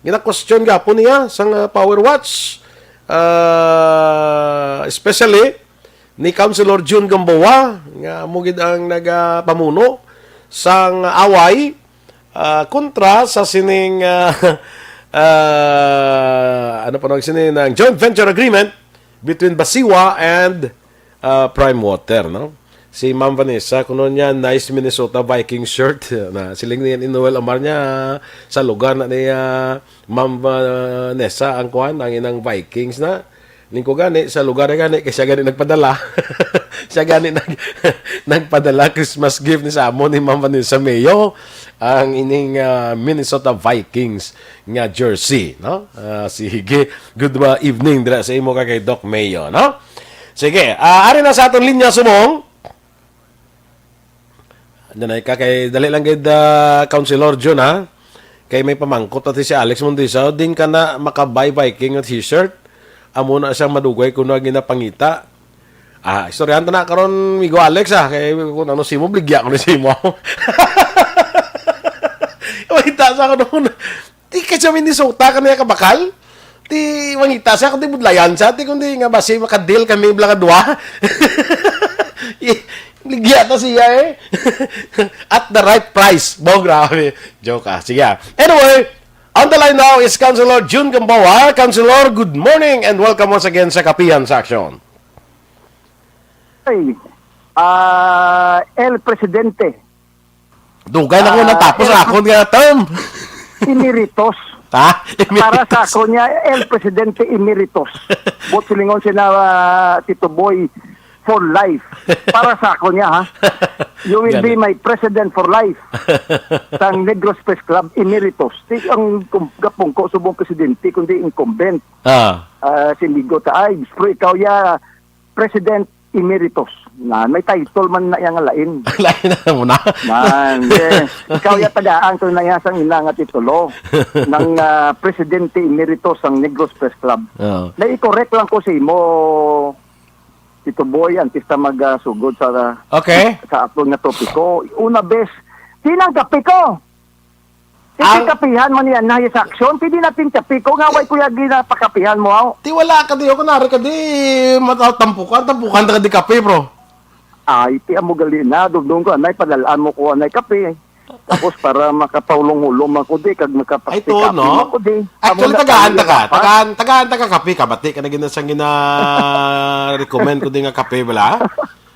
Gina-question gyapon niya sang, ah, Power Watch, ah, especially ni Councilor Jun Gamboa, nga amo gid ang nagapamuno sang away, ah, kontra sa sining, ah, ah, ano pa nawag sini, ng joint venture agreement between Basiwa and, ah, Prime Water, no? Si Ma'am Vanessa, kuno niya, nice Minnesota Vikings shirt. Na, siling niya ni Noel Amar niya, sa lugar na ni, ah, Ma'am Vanessa, ang kuan, ang inang Vikings na. Lingko gani, sa lugar na gani, kay siya gani nagpadala. Siya gani nag-, nagpadala Christmas gift ni sa amo ni Ma'am Vanessa Mayo, ang ining, ah, Minnesota Vikings nga jersey, no? Ah, sige, good, ah, evening dira sa imo ka kay Doc Mayo, no? Sige, ah, ari na sa aton linya subong. Nanay ka kay, dali lang gid, ah, Councilor Jun, ha? Kay may pamangkot pati si Alex Mondiza, "Din ka na makabay Viking nga t-shirt? Amo na siyang madugay ko na ginapangita." Ah, istoryahan ta na karon, Migo Alex, ah, kay kung ano simo, bligya ko ni simo. Wait, sa ako noon. Di ka sa Minnesota, kami kabakal? Di mangita siya, kundi budlayan siya, di kundi nga basi makadeal kami bala nga duha. I-, ligya ta siya eh. At the right price. Bo, grabe. Joke ah. Sige ah. Anyway, on the line now is Councilor Jun Gamboa. Councilor, good morning and welcome once again sa Kapihan sa Aksyon. Ay, ah, El Presidente. Dugay na ko Ah, natapos El ang akon nga term. Emeritus. Ha? Para sa Emeritus. Ako niya, El Presidente Emeritus. Buot silingon siya na, ah, Tito Boy, for life. Para sa ako niya, ha? You will Gani. Be my president for life. Sang Negros Press Club, emeritus. Di ang kum-, gapungko subong presidente, kundi incumbent. Ah. Ah, si Migo Taay, pero ikaw ya, President Emeritus. Na, may title man na iya nga lain. Lain na mo na. Man, yes. Ikaw ya tagaan ko na iya sang ina nga titulo ng, ah, Presidente Emeritus sang Negros Press Club. Oo. Na i-correct lang ko sa imo, Tito Boy, antes ta magsugod sa, Okay. sa aton nga topiko. Una bes, di nang kape ko. Ang Hindi kapihan man yan na sa aksyon. Pwede natin kape ko nga, way ko yung ginapakapihan mo, aw. Ti wala ka di ako nari ka di matatampukan, tampukan ta ka di kape, bro. Ay, ti amo gali na, dugdong ko, anay, padalaan mo ko, anay, kape. Tapos para makapahulong-hulong man ko di, kag Ay, to, makapagpikapi no? man ko di. Amo Actually, na tagaan tayo ta ka. dapat. Tagaan, tagaan ta ka kape, kabati ka na gina-, sang gina-recommend ko di nga kape, bala?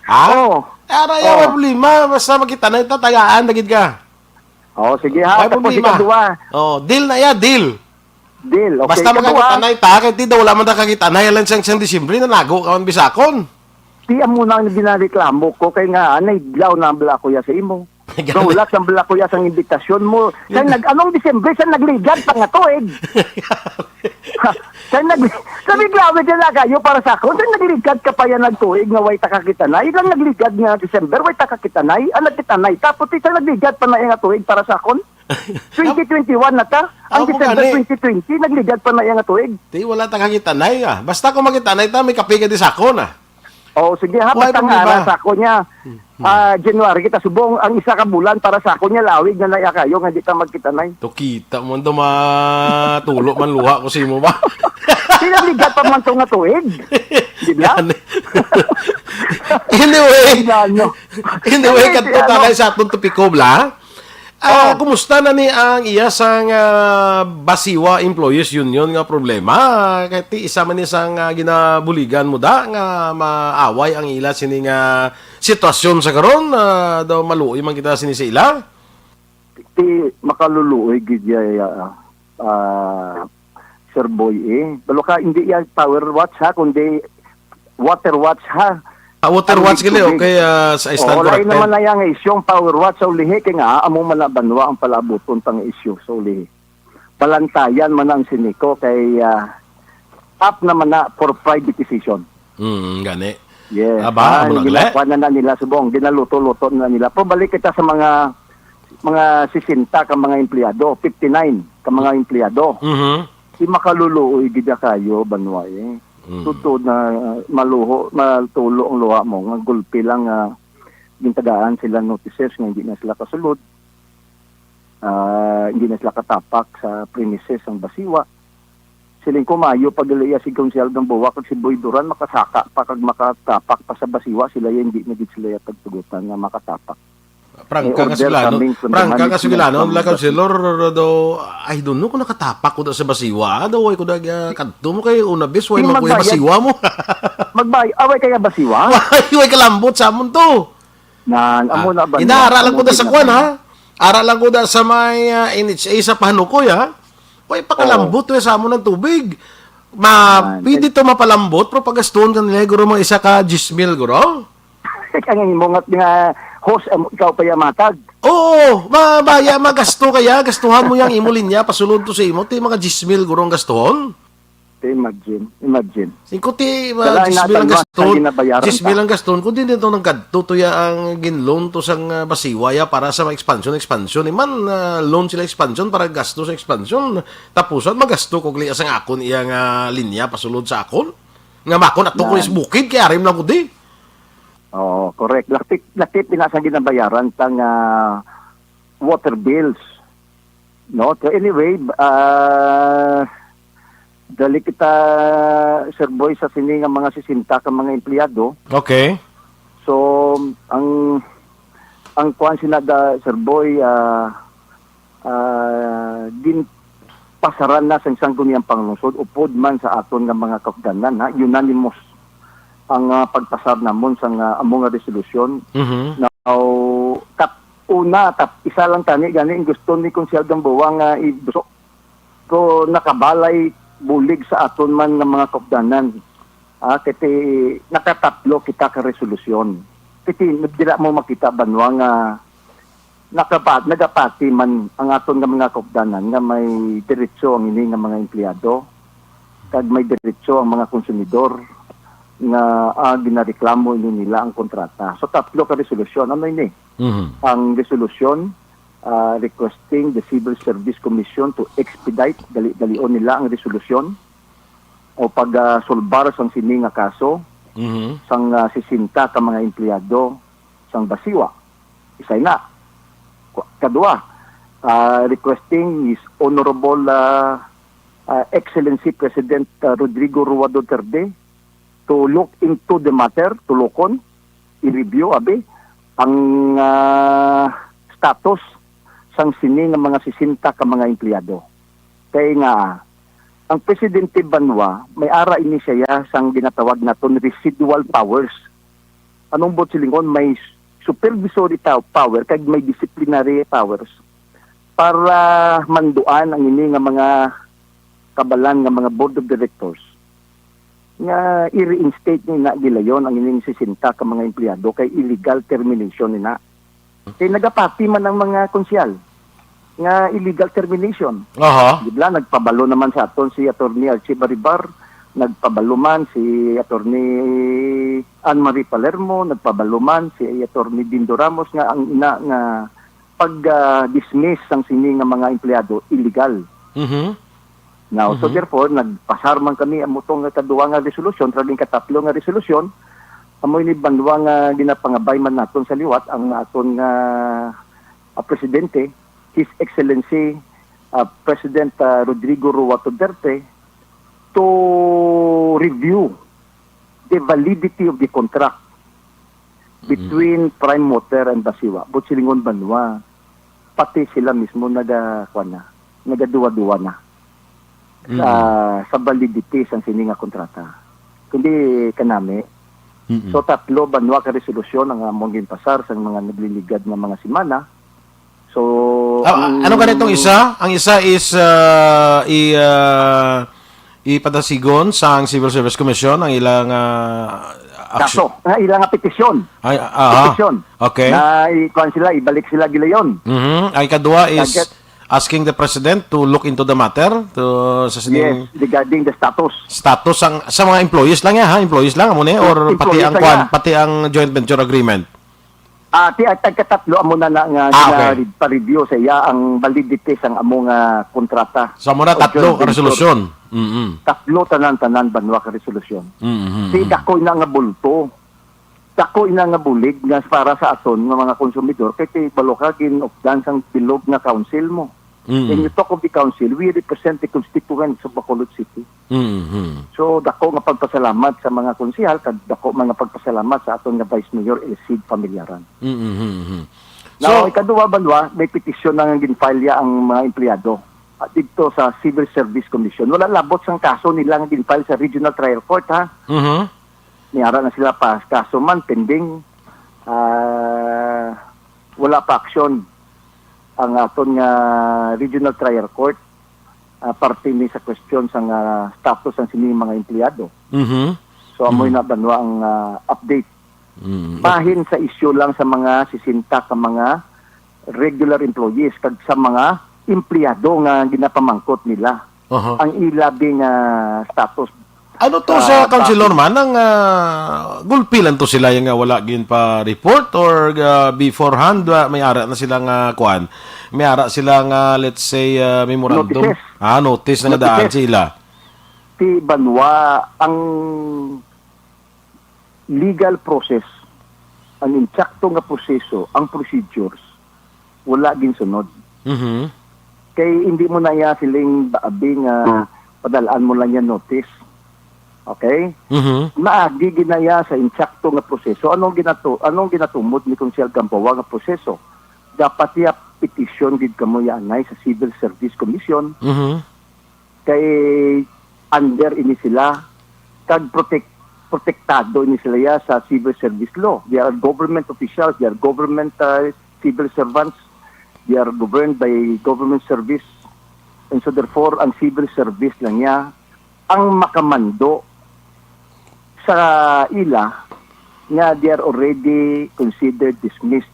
Ha? Oo. Ara, ya, Oo. May problema. Basta makita na ito, tagaan, dagid ka. Oh, sige ha. May Tapos problema. Ikaduha. Oh, deal na ya, deal. Deal. Okay, Basta ikaduha. Magkakitanay ta, kay ti daw wala man ta kakitanay, alang siyang, siyang Disyembre, nanago ka man bisakon. Ti amo na ang ginareklamo ko, kay nga, anay, idlaw na ang bala ko ya sa imo. Gani. Nahulat ang bala ko ya sa imbitasyon mo. Sa Gani. Nag-, anong Disyembre, sa nagligad pa nga tuig. Ha, sa nag-, sa reklamo ka na kayo para sa ako, sa nagligad ka pa yan nagtuig nga way ta kakitanay. Ilang nagligad nga December, way ta kakitanay. Ang nagkitanay, tapos isa nagligad pa na yung tuig para sa akon. Twenty twenty-one na ta. Ang Amo December gani. twenty twenty, nagligad pa na yung tuig. Ti, wala ta kakitanay, ah. Basta kung makitanay ta, may kape ka di sa akon, ah. Oh, sige ha, Why basta nga problema? Ara sa ako niya. Hmm, hmm. Ah, January kita subong ang isa ka bulan para sa ako niya lawig na naya kayo nga di ta magkitanay. To kita mo, do matulo man luha ko sa imo ba? Sila ligat pa man to nga tuig. Di ba? Yan. Anyway, Yan, no? Anyway, Anyway, kadto si ta ano? Kay sa atong topiko, bla. Ah, Oh. Kumusta na ni ang iya sang, ah, Basiwa Employees Union nga problema? Kay ti isa man ni sang, ah, ginabuligan mo da nga maaway ang ila sini nga sitwasyon sa karon, ah, daw maluoy man kita sini sa ila. Ti makaluluoy gid ya, ya, ah, Sir Boy, eh. Balo ka, hindi ya power watch, ha, kundi water watch, ha. Ah, water Ang watch gali, tubig. Okay, ah, sa Oo, stand lain corrected. Naman na yang issue ang power watch sa ulihi, kay nga, amo man na banwa ang palabuton pang issue sa ulihi. Balantayan man ang siniko kay, ah, up naman na for privatization. Mm, gani. Yes. Aba, Ah, amo na gali. Ginakuha na, na nila subong, ginaluto-luto na nila. Pero balik kita sa mga, mga sesenta ka mga empleyado, fifty-nine ka mga empleyado. Mhm. Di makaluluoy gid kayo, banwa, eh. Mm. Totoo na, ah, maluho, matulo ang luha mo, nga gulpi lang, ah, gintagaan sila notices nga hindi na sila kasulod. Ah, hindi na sila katapak sa premises ang Basiwa. Siling ko, maayo pa gali ya si Konsehal Gamboa kag si Boy Duran makasaka pa kag makatapak pa sa Basiwa, sila ya hindi na gid sila ya pagtugutan nga makatapak. Prangka May ka order sugilanon, coming from the prangka ka management sugilanon, from la Basiwa. Councilor, do, I don't know kung nakatapak ko da sa Basiwa, do, way ko da, ah, kadto mo kay una bis, way Di man ko magbayad. Basiwa mo. Magbay-, away kaya Basiwa? Way, way kalambot sa amon to. Nan, amo Ah, na ba niya? Inaara lang Amo ko da din sa na kwan, ba ha? Niya? Ara lang ko da sa may, ah, N H A sa Pahanukoy, ha? Way pakalambot, Oo. Way sa amon ang tubig. Ma, Ah, pwede then to mapalambot, pero pagastuhon ka nila, guro, mga isa ka diyes mil, guro. Ang imo nga, nga host, am, ikaw pa yamatag. Oo, ma-, maya, magasto kaya, gastuhan mo yang imo linya, pasulod to sa imo, ti mga diyes mil, guro, ang gastuhon. Imagine, imagine. Singko ti, uh, Dala diyes mil ang natanwa gaston. Sa ginabayaran Diyes mil ta. Ang gaston. Kung di nito nang kadto, to ya ang ginloan to sang, uh, Basiwa ya para sa mga expansion, expansion. Iman, uh, loan sila expansion para gasto sa expansion. Tapusan, magasto ko gali sang akon iya nga linya pasulod sa akon. Nga makon ato ko Yan. Is bukid, kay arim lang ko di. Oo, correct. Lakit, lakit din sa ginabayaran sang, uh, water bills. No? So anyway, ah, dali kita, Sir Boy, sa sini nga mga sesenta ka mga empleyado. Okay. So, ang, ang kuwan sila da, Sir Boy, ah, ah, ginpasaran na sa isang guniang panglungsod, upod man sa aton nga mga kaupdanan, ha, unanimous ang, ah, pagpasar namon sa nga, amo nga resolusyon. Mhm. Now, kat-, una, tap-, isa lang tani gani ang gusto ni Konsehal Gamboa nga ibusok. Pero nakabalay bulig sa aton man nga mga kaupdanan. Ah, kay ti-, nakatatlo kita ka resolusyon. Kay ti-, dira mo makita, banwa, nga nakapa-, nagapati man ang aton nga mga kaupdanan nga may diretso ang ini nga mga empleyado, kag may diretso ang mga konsumidor nga, ah, ginareklamo ini nila ang kontrata. So, tatlo ka resolusyon. Ano ini? Mhm. Ang resolusyon, ah, requesting the Civil Service Commission to expedite, dali-dalion nila ang resolusyon o pag, ah, solbar sang sini nga kaso Mhm. sang, ah, sesenta ka mga empleyado sang Basiwa. Isa na. Ku-, kadua, ah, requesting His Honorable, ah, ah, Excellency President, ah, Rodrigo Roa Duterte to look into the matter, tulokon, i-review, abi, ang, ah, status sang sini nga mga sesenta ka mga empleyado. Kay nga, ang presidente banwa, may ara ini siya sang ginatawag naton residual powers. Anong buot silingon? May supervisory ta-, power kag may disciplinary powers para manduan ang ini nga mga kabalan nga mga board of directors nga i-reinstate ni na gilayon ang ining sesenta ka mga empleyado kay illegal termination ni na. Kay nagapati man ang mga konsehal nga illegal termination. Aha. Di ba, nagpabalo naman sa aton si Attorney Archie Baribar, nagpabalo man si Attorney Anne Marie Palermo, nagpabalo man si Attorney Dindo Ramos nga ang ina nga pag, ah, dismiss sang sini nga mga empleyado illegal. Mhm. Now, so Mhm. therefore, nagpasar man kami amo tong kaduwa nga resolusyon, kag ang katatlo nga resolusyon, amo ini banwa nga ginapangabay man naton sa liwat ang aton nga, ah, presidente, His Excellency, ah, President, ah, Rodrigo Roa Duterte, to review the validity of the contract Mm. between Prime Water and Basiwa. Buot silingon banwa, pati sila mismo naga-, kuwan na, nagaduwa-duwa na sa, Mm. sa validity sang sini nga kontrata. Kundi kanami, Mm-mm. so tatlo banwa ka resolusyon ang among ginpasar sang mga nagliligad nga mga semana. So, Ah, ang ano gani tong isa? Ang isa is, ah, i-, ah, ipadasigon sang Civil Service Commission ang ilang, ah, aksyon. Kaso, nga ilang nga petisyon. Ay, ah, ah. Petisyon. Okay. Na ikuan sila, ibalik sila gilayon. Mhm. Ang ikadua is Target. asking the president to look into the matter, to, sa sining Yes, regarding the status. status sang, sa mga employees lang ya, ha? Employees lang, amo ni? Or pati Employees ang lang kuan, ya. pati ang joint venture agreement? Ah, ti-, ang tagkatatlo amo na, na nga Ah, okay. gina-, pa-review sa iya ang validity sang amo nga kontrata. So, amo na O tatlo joint ka venture. resolusyon. Mm-mm. Tatlo tanan-tanan banwa ka resolusyon. Mm-hmm. Si dako ina nga bulto. Dako ina nga bulig nga para sa aton nga mga konsumidor kay ti balo ka ginupdan sang bilog nga council mo. Mm. When you talk of the council, we represent the constituents of Bacolod City. Mhm. So, dako nga pagpasalamat sa mga konsehal, kag dako man nga pagpasalamat sa aton nga Vice Mayor, Elcid Familiaran. Mhm. Now, So, ikaduha, banwa, may petisyon na nga gin-file ya ang mga empleyado, ah, didto sa Civil Service Commission. Wala labot sang kaso nila nga gin-file sa Regional Trial Court, ha? Mhm. Niara na sila pa, kaso man pending, ah, wala pa aksyon ang aton nga Regional Trial Court, ah, parte ni sa question sa nga status sang sini mga empleyado. Mhm. So, amoy Mhm. na banwa ang, ah, update. Mm. Bahin sa isyu lang sa mga sesenta ka mga regular employees kag sa mga empleyado nga ginapamangkot nila Aha. ang ila bi nga status. Ano to Ah, sa councilor bakit? man? Ang, ah, gulpi lang to sila yung nga wala gin pa report or, ah, beforehand, ah, may ara na sila nga kuan? May ara sila nga, let's say, ah, memorandum? Notices. Ah, notice na nga daan Notices. sila. Ti banwa ang legal process, ang insakto nga proseso, ang procedures, wala ginsunod. Mhm. Kay hindi mo na iya siling baabi nga Ah. padalaan mo lang yan notice. Okay? Mhm. Maagi ginaya sa insakto nga proseso. Anong ginato-, anong ginatumod ni Konsehal Gamboa nga proseso? Dapat iya petition gid kamo ya anay sa Civil Service Commission. Mhm. Kay under ini sila, kag protect-, protektado ini sila ya sa civil service law. They are government officials, they are government, uh, civil servants, they are governed by government service. And so therefore, ang civil service lang niya ang makamando sa ila nga they are already considered dismissed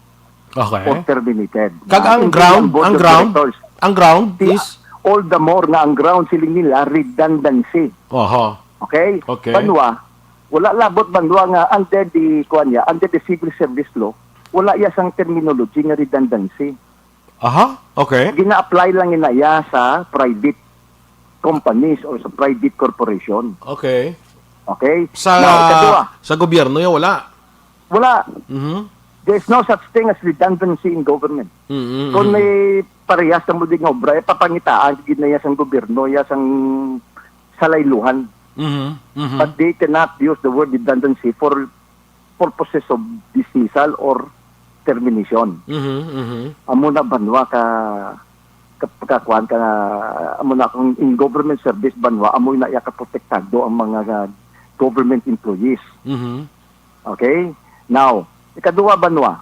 Okay. or terminated. Kag Ah, ang hindi ground, ang board ang of ground, directors. ang ground Di, is all the more nga ang ground siling nila redundancy. Oho. Okay? Okay. Banwa, wala labot banwa nga under the, kuwan niya, under the civil service law, wala iya sang terminology nga redundancy. Aha, okay. Gina-apply lang ina iya sa private companies or sa private corporation. Okay. Okay? Sa Now, ikadua. sa gobyerno ya wala. Wala. Mhm. There's no such thing as redundancy in government. Mhm, Kung mhm. may parehas na mo di nga obra, papangitaan gid na iya sang gobyerno, iya sang salayluhan. Mhm, mhm. But they cannot use the word redundancy for purposes of dismissal or termination. Mhm, mhm. Amo na banwa ka, ka, ka, kuwan ka, amo na kung in government service banwa, amo na iya ka protektado ang mga, ah, government employees. Mhm. Okay? Now, ikaduha banwa,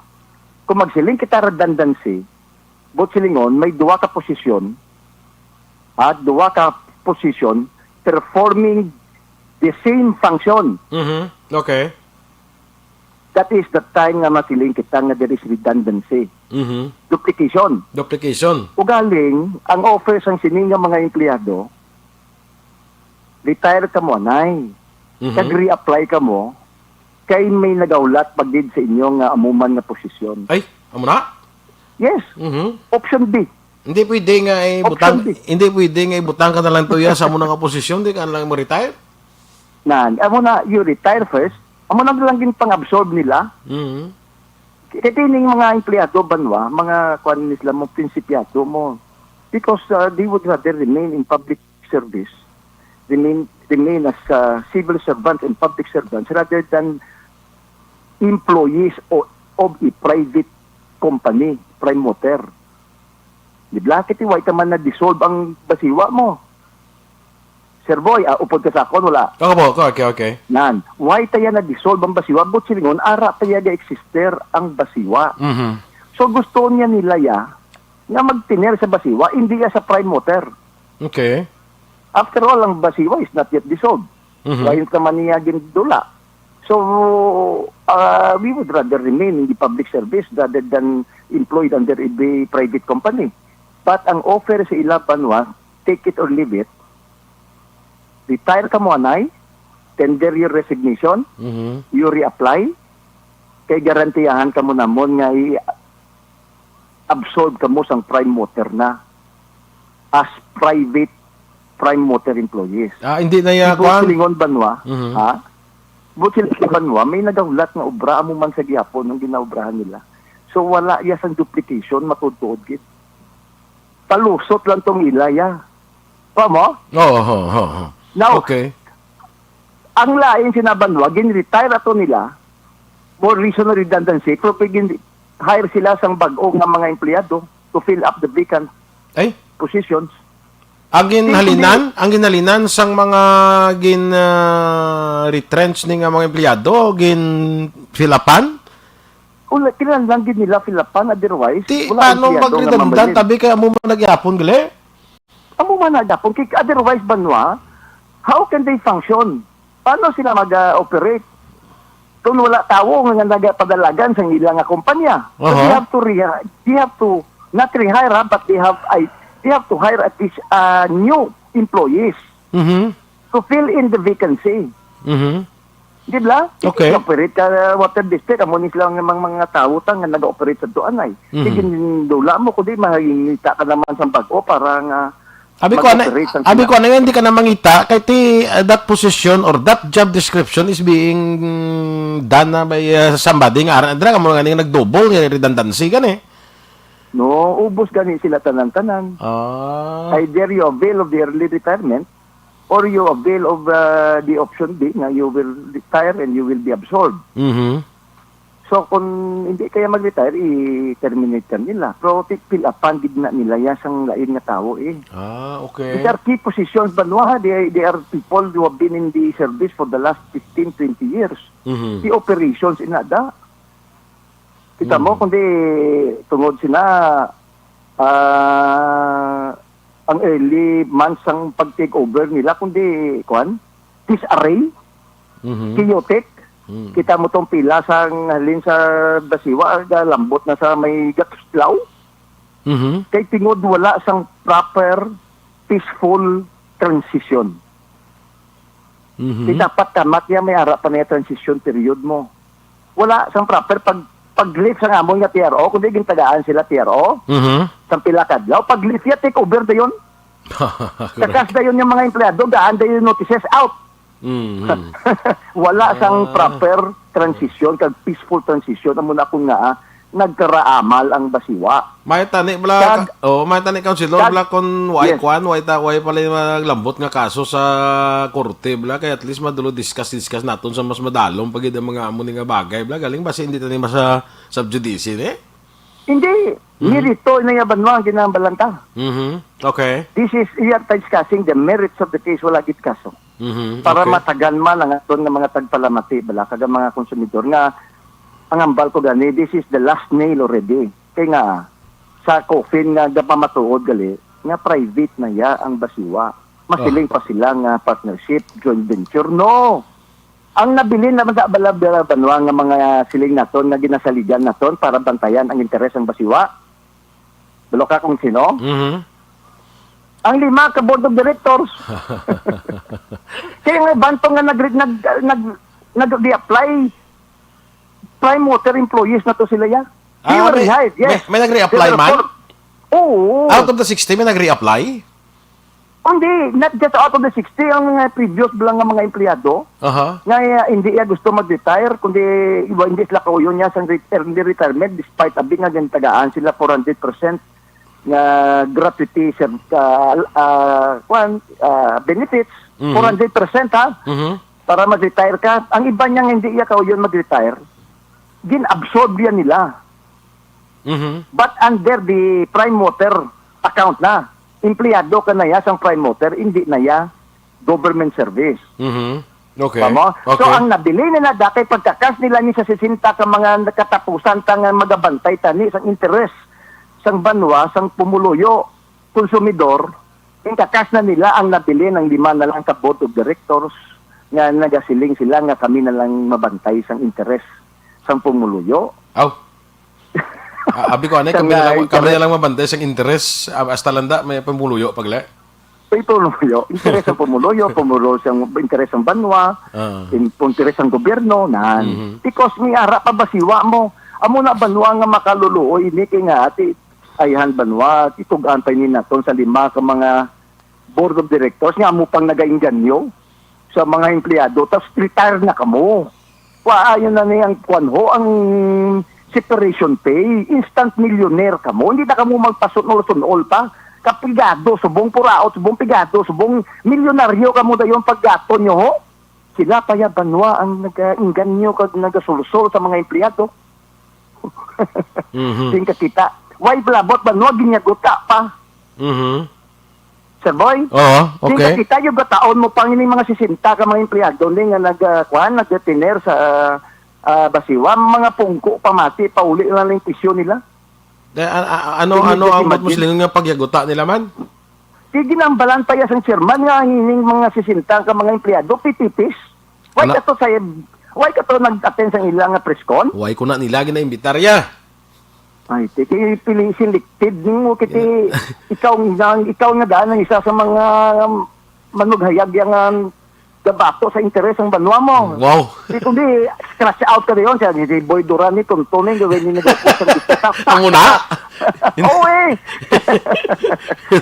kung magsiling kita redundancy, but silingon, may duha ka posisyon, ha, duha ka posisyon performing the same function. Mhm. Okay. That is the time nga masiling kita nga there is redundancy. Mhm. Duplication. Duplication. Ugaling, ang offer sang sini nga mga empleyado, retire ka mo anay. Mhm. Kag reapply ka mo, kay may nagahulat pa gid sa inyo nga amo man nga posisyon. Ay, amo na? Yes. Mhm. Option B. Hindi pwede nga Option ibutang, B. hindi pwede nga ibutang ka na lang tuya sa amo na nga posisyon, di ka na lang mo-retire? Nan, amo na, you retire first. Amo na lang gin pang-absorb nila. Mhm. Kay kining mga empleyado banwa, mga kuan ni sila mo, prinsipyado mo. Because, uh, they would rather remain in public service, remain, remain as, uh, civil servants and public servants rather than employees o, of a private company, Prime Water. Di ba? Kay ti way ka man na-dissolve ang basiwa mo. Sir Boy, ah, upod ka sa akon, wala? Ako po, okay, okay, okay. Nan, why taya na-dissolve ang basiwa? But silingon, ara taya ga-exister ang basiwa. Mhm. So, gusto niya nila ya nga magtiner sa basiwa, hindi ya sa Prime Water. Okay. After all, ang basiwa is not yet dissolved. Mhm. Why naman niya gindula? So, uh, we would rather remain in the public service rather than employed under a private company. But ang offer sa ila banwa, take it or leave it, retire ka mo anay, tender your resignation, Mhm. you reapply, kay garantiyahan ka mo namon nga i-absorb ka mo sang Prime Water na as private Prime Water employees. Ah, hindi na ya, Di ba kuwan? Silingon banwa, Mhm. ha? But sila sa banwa, may nagahulat nga obra amo man sa gihapon ang ginaobrahan nila. So, wala ya sang duplication, matuod-tuod gid. Palusot lang tong ilaya. Pa mo? Oo, ho, ho, ho. Now, Okay. ang lain sina banwa, gin-retire ato nila, more reason na redundancy, pero pag gin-hire sila sang bag-o nga mga empleyado to fill up the vacant Ay? positions. Ang ginhalinan, ang ginhalinan sang mga gin, ah, retrench ni nga mga empleyado, gin fill upan? Wala, kinahanglan gid nila fill upan, otherwise, Ti, wala paano empleyado nga magredundant? Mamalit. Tabi kay amo man nagyapon, gali? Amo man na gapon. Kay otherwise, banwa, how can they function? Paano sila mag-operate? Kung wala tawo nga nagapadalagan sa ila nga kumpanya. So, Aha. they have to re-, they have to not rehire, ha, but they have, I, they have to hire at least, uh, new employees Mhm. to fill in the vacancy. Mhm. Di ba? Okay. Operate ka, uh, water district, amo ni sila nga mga, mga tawo ta nga nag-operate sa tuanay. Mhm. Sige, dula mo, kundi mahingita ka naman sa bag-o para nga Abi ko, ano, mag-operate ang abi sila. ko, ano yun, di ka na mangita, kay ti, uh, that position or that job description is being done na by, uh, somebody nga, aran, dira, amo nga ning nag-double nga redundancy gani. No, ubos gani sila tanan-tanan. Ah. Either you avail of the early retirement or you avail of, uh, the option B nga you will retire and you will be absorbed. Mhm. So, kung hindi kaya mag-retire, i-terminate ka nila. Pero ti-, fill upan gid na nila ya sang lain nga tawo, eh. Ah, okay. These are key positions, banwa, ha? They, they are people who have been in the service for the last fifteen, twenty years. Mhm. The operations, inada. Kita mo, Mhm. kundi tungod sina, ah, ang early months sang pag-take over nila, kundi, kuwan, disarray. Mhm. Chaotic. Mm. Kita mo tong pila sa halin sa Basiwa, galambot na sa may Gatuslaw. Mhm. Kay tungod wala sang proper, peaceful transition. Mhm. Di dapat kamat niya may ara pa niya transition period mo. Wala sang proper pag, pag-lift sang amon nga T R O, kundi gintagaan sila T R O. Mhm. Sang pila ka adlaw, pag-lift niya, take over dayon. Correct. Kakas dayon yung mga empleyado, gaan dayon notices, out. Mhm. Wala sang Ah. proper transition, kag peaceful transition. Amo na akong nga, ah, nagkaraamal ang Basiwa. May tani bala, Kag-, ka-, oh, may tani, Councilor, kag-, bala kung way yes. kwan, way ta-, way pala yung mga lambot nga kaso sa korte, bala, kaya at least madulo discuss, discuss naton sa mas madalom pa gid ang mga amo ni nga bagay, bala, galing ba si hindi tani masa subjudice, eh? Hindi. Mhm. Merito na nga banwa ang ginambalan ta. Mhm. Okay. This is, we are discussing the merits of the case, wala gid kaso. Mhm. Para Okay. matagan man ang aton nga mga tagpalamati, bala, kag ang mga konsumidor nga ang ambal ko gani, this is the last nail already. Kay nga, sa coffin nga gapamatuod gali, nga private na ya ang Basiwa. Masiling Ah. pa sila nga partnership, joint venture. No! Ang nabilin naman sa bala, bala, banwa nga mga siling naton nga ginasaligan naton para bantayan ang interes sang Basiwa. Balo ka kung sino? Mhm. Ang lima ka board of directors. Kaya nga, banto nga nag, nag, nag, nag-reapply, Prime Water employees na to sila, ya. They Ah, were may, rehired, yes. may, may nag-reapply They were man? for-, oo. Out of the sixty, may nag-reapply? Hindi, not just out of the sixty, ang mga previous lang nga mga empleyado, Aha. nga, uh, hindi niya gusto mag-retire, kundi iba, hindi sila kauyon niya sa re-, early retirement, despite abi nga gintagaan sila four hundred percent nga gratuity, sir, uh, uh, kwan, uh, benefits, Mhm. four hundred percent, ha? Mhm. Para mag-retire ka. Ang iba niya nga hindi niya kauyon mag-retire, gin-absorb yan nila. Mhm. But under the Prime Water account na, empleyado ka na ya sang Prime Water, hindi na ya government service. Mhm. Okay. Tama? So, Okay. ang nabilin nila dati, pagkakas nila ni sa sesenta ka mga katapusan ta nga magabantay tani sang interes sang banwa, sang pumuluyo, konsumidor, ang kakas na nila ang nabilin ang lima na lang ka board of directors nga nagasiling sila nga kami na lang mabantay sang interes sang pumuluyo. Aw. Ah, abi ko, anay, Sa kami na lang, mga kami na interes. lang mabantay sang interes, ah, hasta landa may pumuluyo, pagle. May pumuluyo. Interes ang pumuluyo, pumuluyo sang interes ang banwa, Ah. in-, interes ang gobyerno, nan. Mhm. Because may ara pa Basiwa mo. Amo na banwa nga makaluluoy ini kay nga ati, ayhan banwa, itug-an pa ini naton sa lima ka mga board of directors nga amo pang nagainganyo sa mga empleyado, tas retire na kamo. Wa, ayon na ni ang kwan ho, ang separation pay, instant millionaire kamo. Hindi na kamo magpasunol-sunol pa. Kapigado subong puraot, subong pigado, subong milyonaryo kamo dayon paggaton nyo ho. Sila pa ya banwa ang nagainganyo kag nagasulsol sa mga empleyado. Mhm. Sing kakita. Why blabot banwa ginyaguta pa? Mhm. Sir Boy? Oo, Sing okay. kakita yung gataon mo pang ini mga sesenta ka mga empleyado ni nga nag, ah, kuan, nagretiner sa, ah, ah, Basiwa, mga pungko pamati, pauli na lang yung pisyo nila. Da-, a-, a-, ano, Can you ano just ang imagine? Muslim nga pagyaguta nila man? Di ginambalan pa ya sang chairman nga ang ining mga sesenta ka mga empleyado, pitipis. Why Ala. ka to sa, why ka to nag-attend sa ila nga press con? Why ko na nila ginaimbitar ya? Ay, ti, ti, pili selected nimo, kiti, Yeah. ikaw nga, ikaw nga daan ang isa sa mga, um, manughayag yang, um, gabato sa interes ang banwa mo. Wow. Di kundi, scratch out ka dayon siya, di, di Boy Duran ni Tonto ni, gawin ni nag-, Amo na? Oo, eh.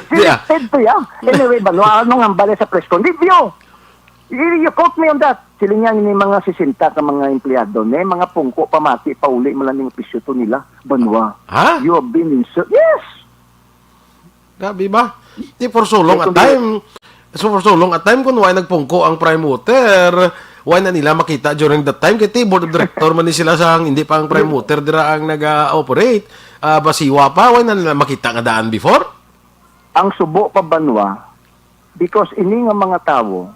Di, ah. Selected to, ya. Anyway, banwa, anong hambal sa press con? Di, view. You, you quote me on that. Sila niya ni mga sesenta ka mga empleyado, ni mga pungko pamati, pauli mo lang yung opisyo to nila. Banwa. Ha? You have been insulted. Yes! Grabe ba? Di for so long Kaya a kung di time. So for so long a time, kung why nagpungko ang Prime Water, why na nila makita during that time? Kay ti board of director man ni sila sa ang, hindi pa ang Prime Water dira ang nag-operate. Ah, Basiwa pa, why na nila makita nga daan before? Ang subo pa banwa, because ini nga mga tawo,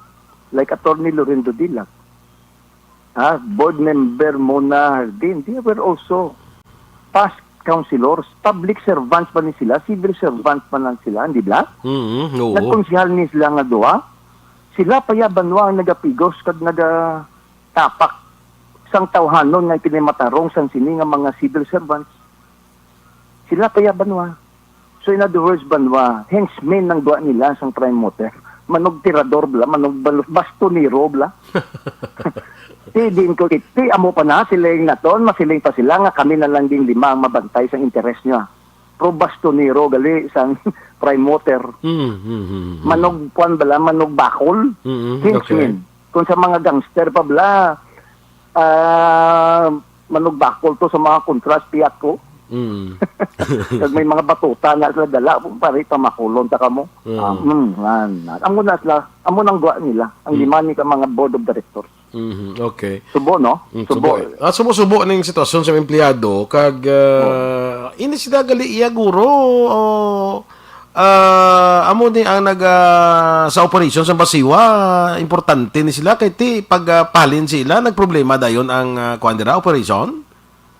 like Attorney Lorendo Dilac, ha, Board Member Mona Hardin, they were also past councilors, public servants pa ni sila, civil servant pa lang sila, di ba? Mm, oo. Nagkonsehal ni sila nga duha, sila pa ya banwa ang nagapigos kag naga, tapak sang tawhanon nga kini matarong sang sini nga mga civil servants. Sila pa ya, Banwa. So, in other words, Banwa, henchmen ang duwa nila sang Prime Water. Manugtirador bala, manug-, bastonero bala. Ti, diin ko, ti, amo pa na, siling naton, masiling pa sila nga kami na lang ding lima ang mabantay sang interes niya. Pro bastonero gali sang Prime Water. Mm, mm, mm, mm. Manug-, kuwan bala, manugbakol. Mm, mm, okay. Henchmen. Kung sa mga gangster pa bala, ah, manugbakol to sa mga kontras, piyat ko. Mm. Kag may mga batuta na sila dala, pare, pamakulon ta kamo. Mm. Ah, mm, ngan, ngan. Amo na sila, amo nang gwa nila, ang Mm. lima ni ka mga board of directors. Mhm, okay. Subo, no? Mm, Subo. subo, eh. Ah, subo-subo ning sitwasyon sa mga empleyado, kag, ah, Oh. ini sila gali iya, guro, o, ah, amo ni ang nag, ah, sa operation sa Basiwa, importante ni sila, kay ti pag, ah, palin sila, nagproblema dayon ang, ah, kuwan dira, operation?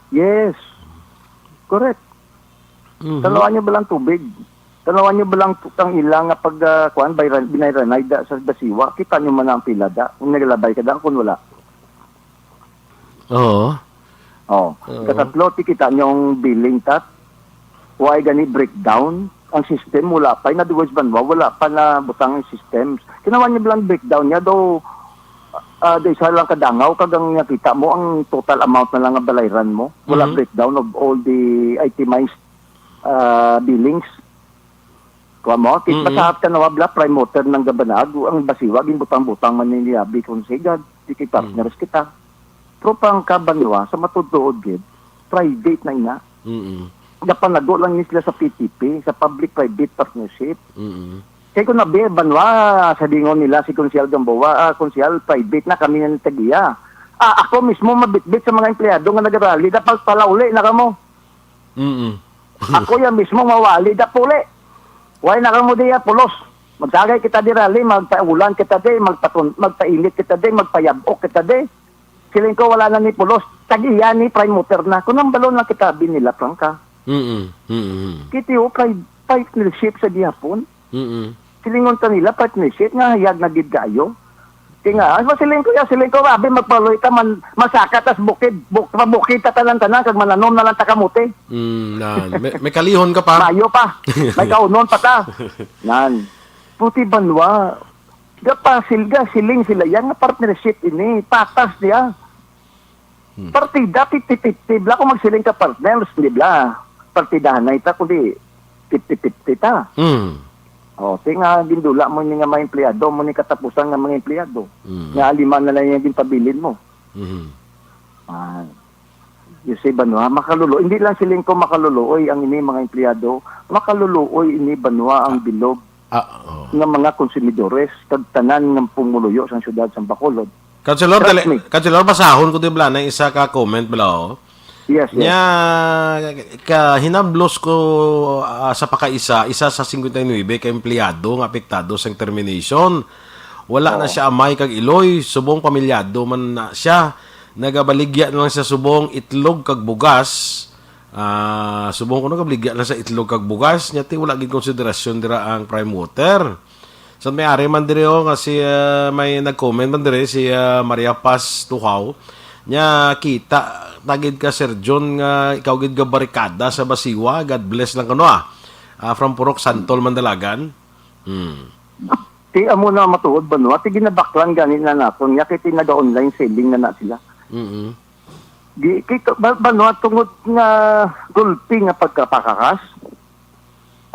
Yes. Correct. Mhm. Tanawan niyo ba lang tubig? Tanawan niyo ba lang tu-, ang ila nga pag, ah, kuwan, bayran-, binayranay da sa Basiwa? Kita niyo man ang pila da, kung nagalabay ka da, kung wala. Oo. Oh. Oo. Ikatlo, ti kita niyo ang billing tat. Why gani breakdown? Ang system, wala pa. In other words, Banwa, wala pa na butang ang systems. Tanawan niyo ba lang breakdown niya, daw, ah, daw isa lang kadangaw, kag ang nakita mo, ang total amount na lang nga balayran mo. Wala Mhm. breakdown of all the itemized, ah, billings. Kuha mo, kit Mm-mm. basahat ka na, wabla, Prime Water nang gabanag, ang Basiwa, ginbutang-butang man ni Yabi kung sigad, di kay Mm. partners kita. Pero pang kabanwa, sa matutuod gid, private na ina. Mm-mm. Napanago lang ni sila sa P P P, sa public-private partnership. Mm-mm. Kay kung nabi, banwa, sa dingon nila si Konsehal Gamboa, ah, Konsehal, private na kami ng tagiya. Ah, ako mismo mabitbit sa mga empleyado nga nagarali, dapat palauli na kamo. Mm-mm. Ako yan mismo mawali, dapuli. Why na kamo diya, pulos? Magsagay kita di rally, magpaulan kita di, magpatun-, magpainit kita di, magpayabok kita di. Siling ko, wala na ni pulos. Tag-iya ni Prime Motor na. Kung ang balon lang kita, binila, prangka. Mm-mm. Mm-mm. Kitiyo kay partnership sa gihapon. Mm-mm. Silingon ta nila, partnership, nga hayag na gid kaayo. Kaya nga, ang siling ko, ya, siling ko, abi, magpaloy ta, man, masaka tas bukid, buk-, mabukid ta tanan-tanan, kag mananom na lang ta kamote. Mm, nan. May, may kalihon ka pa. Mayo pa. May kaunon pa ta. Nan. Puti banwa. Gapasil, ga, siling sila, yan nga partnership ini, patas niya. Hmm. Partida, fifty fifty, bla, kung magsiling ka partners, di bla? Partidahan na ita, kundi fifty fifty ta. Hmm. O, ti nga gindula mo ni nga mga empleyado, mo ni katapusan nga mga empleyado. Hmm. Nga lima na lang yung ginpabilin mo. Hmm. Ah, you see, banwa, makaluluoy. Hindi lang siling ko makaluluoy ang ini mga empleyado, makaluluoy ini banwa ang bilog Ah, oo. nga mga konsumidores, kag tanan nga pumuluyo sa siyudad sa Bacolod. Councilor, Trust dali, me. Councilor, basahon ko di bala na isa ka comment bala, oh. Yes, yes. Nya, ka, hinablos ko, ah, sa pakaisa, isa sa singkwenta y nuebe ka empleyado nga apektado sa termination. Wala na Oo. siya amay kag iloy, subong pamilyado man na siya. Nagabaligya na lang siya subong itlog kag bugas. Ah, subong ko nagabaligya na sa itlog kag bugas, nya ti wala gid konsiderasyon dira ang Prime Water. Sa may ari man diri, oh, nga si, ah, may nag-comment man diri, si, ah, Maria Paz Tuhaw. Nya, kita na gid ka, Sir John, nga ikaw gid ga barikada sa Basiwa. God bless lang kuno, ah. Ah, from Purok Santol, Mandalagan. Hmm. Ti amo na matuod, Banwa, ti ginabaklan gani na naton, nya kay ti naga-online selling na na sila. Mm-mm. Di, kay, ba-, Banwa, tungod nga gulpi nga pagkapakakas,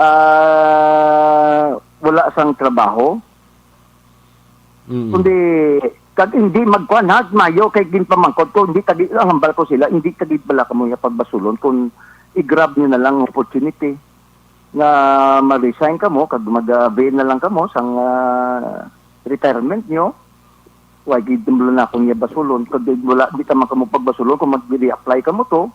ah, wala sang trabaho. Mm. Kundi, kag hindi magkuan, ha, mayo kay ginpamangkot ko, hindi tagi, ang hambal ko sila, hindi tagi bala kamo nga pagbasulon kung i-grab niyo na lang ang opportunity nga ma-resign kamo, kag mag-avail na lang kamo sang, ah, retirement niyo. Wa gid mo na akong yabasulon, kag wala, di ka man kamo pagbasulon kung mag-reapply kamo to,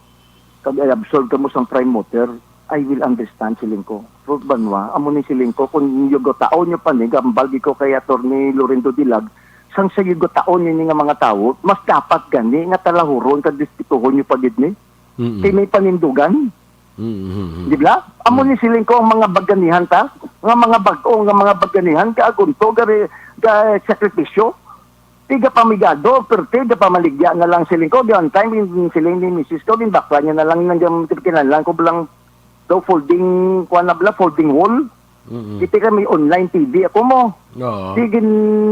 kag i-absorb kamo sang Prime Water, I will understand, siling ko. Ruth Banwa, amo ni siling ko, kung yugataon nyo pa ni, gambal gid ko kay Attorney Lorendo Dilag, sang sa yugataon nini nga mga tawo, mas dapat gani nga talahuron kag dispituhon nyo pa gid ni. Mm-mm. Kay may panindugan. Mm-hmm. Di ba? Amo Mm. ni siling ko ang mga baganihan ta, nga mga bag-o, nga mga baganihan, kaagunto, gari, ga sakripisyo. Tiga pamigado, pero tiga pamaligya na lang siling ko. Di on time, yung siling ni misis ko, ginbakla niya na lang, nang kinahanglan ko lang daw folding, kuwan na bala, folding wall. Mm-mm. Kita kami online T V ako mo. Oo. Di gin,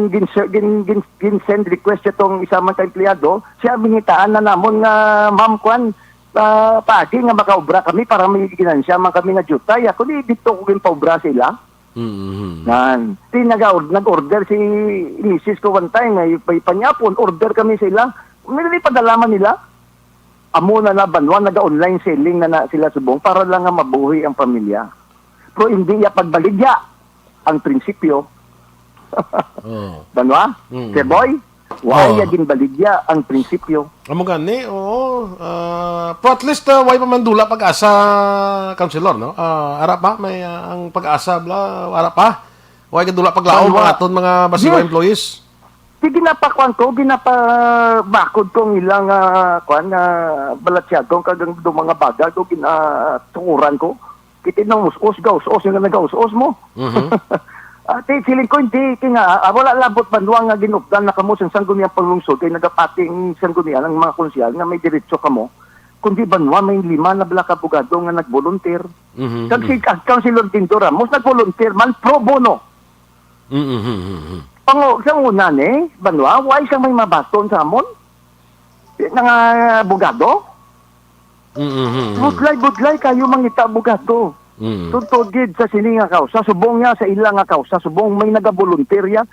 gin, gin, gin, gin send request siya tong isa man ka empleyado. Siya, bingitaan na namon nga, "Ma'am, kwan, ah, paagi nga makaobra kami para may ginansya man kami nga jutay." Ako, di dito ko ginpaobra sila. Mm-hmm. Nan, di naga-, nag-order si misis ko one time, ay may panyapon, order kami sa ila. May padala man nila. Amo na na, banwa, naga-online selling na na sila subong para lang nga mabuhi ang pamilya. Pero hindi ya pagbaligya ang prinsipyo. Oh. Banwa? Mm. Sir Boy, why Oh. ya ginbaligya ang prinsipyo? Amo gani, oo. Ah, pero at least, ah, way pa man dula pag-asa, Councilor, no? Ah, ara pa, may, ah, ang pag-asa, bla, ara pa. Way ka dula paglaom Banwa. ang aton mga Basiwa Yes. employees. Di ginapakuan ko, ginapabakod ko ang ilang, ah, kuan, nga balatyagon kag ang do mga baga ko, ginatukuran ko. Kiti nang us-us, gaus-os, yung nagaus-os mo. Mhm. Ah, ti, feeling ko hindi, kaya nga, ah, wala labot banwa nga ginupdan na kamo sa sangguniang panglungsod, kay nagapating sanggunian ang mga konsehal nga may diretso kamo. Kundi banwa, may lima na bala ka abogado nga nag-volunteer. Mhm, Kag si, mhm. kag Councilor Dindo Ramos, nag-volunteer man pro bono. Mhm, mhm, mhm. Pango, sa una ni, banwa, why siya may mabaton sa amon? Nga abogado? Mm, mm, mm. Budlay-budlay kayo mangita abogado. Mm. Tungtod gid sa sini nga kausa, subong niya sa ila nga kausa, subong may nagabolunterya.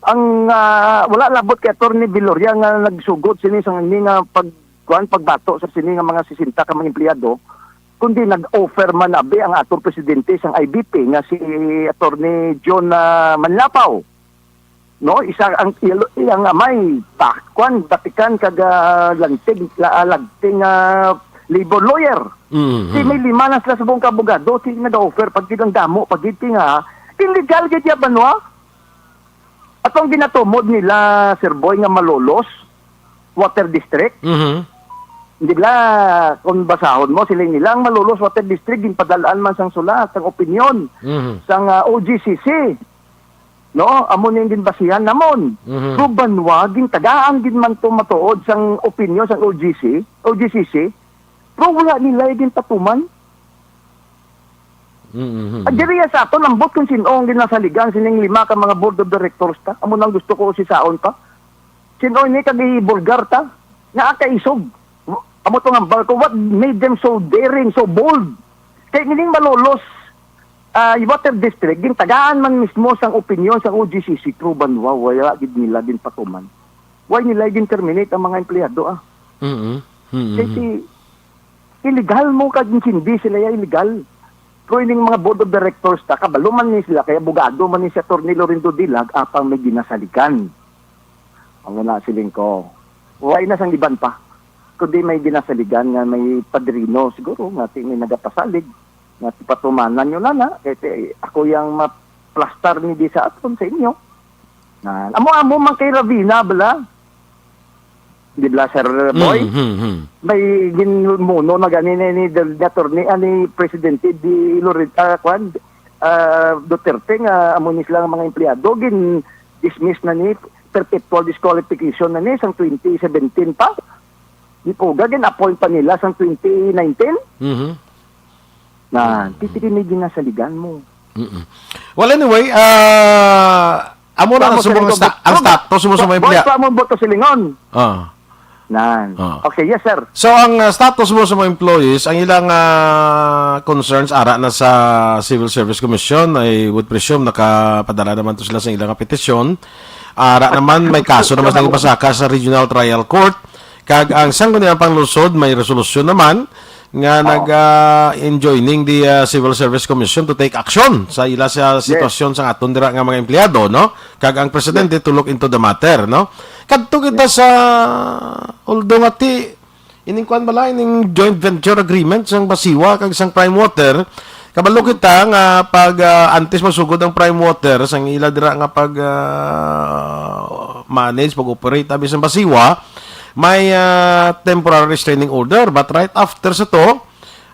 Ang, ah, wala labot kay Attorney Viloria nga nagsugod sini sa ini nga pag-, kuan, pagbato sa sini nga mga sesenta ka mga empleyado, kundi nag-offer man abi ang atong presidente sang I B P nga si Attorney John, ah, Manlapaw. No, isa ang ilo-, iyang amay, pa, kwan, batikan kag, ah, lantig, la-, ah, lagting, ah, labor lawyer. Mhm. Si may lima na sila subong ka abogado, si nag-offer, pag gid ang damo, pag gid nga, illegal gid ya, banwa. At ang ginatumod nila, Sir Boy, nga Malolos Water District, Mhm. di ba, kung basahon mo, sila nila, ang Malolos Water District, ginpadalaan man sang sulat, sang opinion, Mhm. sang, ah, O G C C. No? Amo ning ginbasihan namon. Mhm. So, banwa, gintagaan gid man to matuod sang opinion sang O G C, O G C C, pero wala nila ginpatuman. Mhm. Ang diri sa aton, ambot kung sino ang ginasaligan sining lima ka mga board of directors ta. Amo nang gusto ko usisaon pa. Sino ini kag ibulgar ta? Nga kaisog. Amo to nga hambal ko, what made them so daring, so bold? Kay ining Malolos, ah, Water District, gintagaan man mismo sang opinion sang O G C C, pero banwa, wala gid nila ginpatuman. Why nila gin-terminate ang mga empleyado, ah? Mhm. Mhm. Kay si illegal mo kag insindi sila ya, illegal. Pero ining mga board of directors ta, kabalo man ni sila, kay abogado man ni si Attorney Lorindo Dilag, apang may ginasaligan. Ang una, siling ko, wala na sang iban pa. Kundi may ginasaligan nga may padrino, siguro, nga ti-, may nagapasalig, nga patumanan nyo na na, kay ti-, ako yang maplastar ni di sa aton sa inyo. Na, amo-amo man kay Ravina, bala. Di ba, Sir Boy? Mm, mm, mm. May ginmuno na gani ni, ni, ni attorney, ah, ni Presidente di Loretta, kwan, ah, Duterte nga amo ni sila nga mga empleyado, gin-dismiss na ni, perpetual disqualification na ni sang twenty seventeen pa. Di po, gin-appoint pa nila sang twenty nineteen. Mhm. Na, Mm. titiri may ginasaligan mo. Mm-mm. Well, anyway, ah, amo na Amo, subong sir, ang sta-, ang boto, status mo sa mga boto, emplea-, boto, amo, boto, silingon. Ah. Nan. Ah. Okay, yes, sir. So, ang, ah, status mo sa mga employees, ang ilang, ah, concerns ara na sa Civil Service Commission, I would presume nakapadala naman to sila sa ilang petisyon. Ara naman, may kaso naman silang ipasaka sa Regional Trial Court. Kag ang Sangguniang Panlungsod may resolusyon naman nga Oo. nag, ah, enjoining the, ah, Civil Service Commission to take action sa ila sa Yes. sitwasyon sa aton dira nga mga empleyado, no? Kag ang presidente Yes. to look into the matter, no? Kadto kita Yes. sa, although nga ti, ining kwan bala, ining joint venture agreement sang Basiwa kag sang Prime Water, kabalo kita nga pag, ah, antes masugod ang Prime Water, sang ila dira nga pag, ah, manage, pag-operate, abi sang Basiwa, may, ah, temporary restraining order, but right after sa to,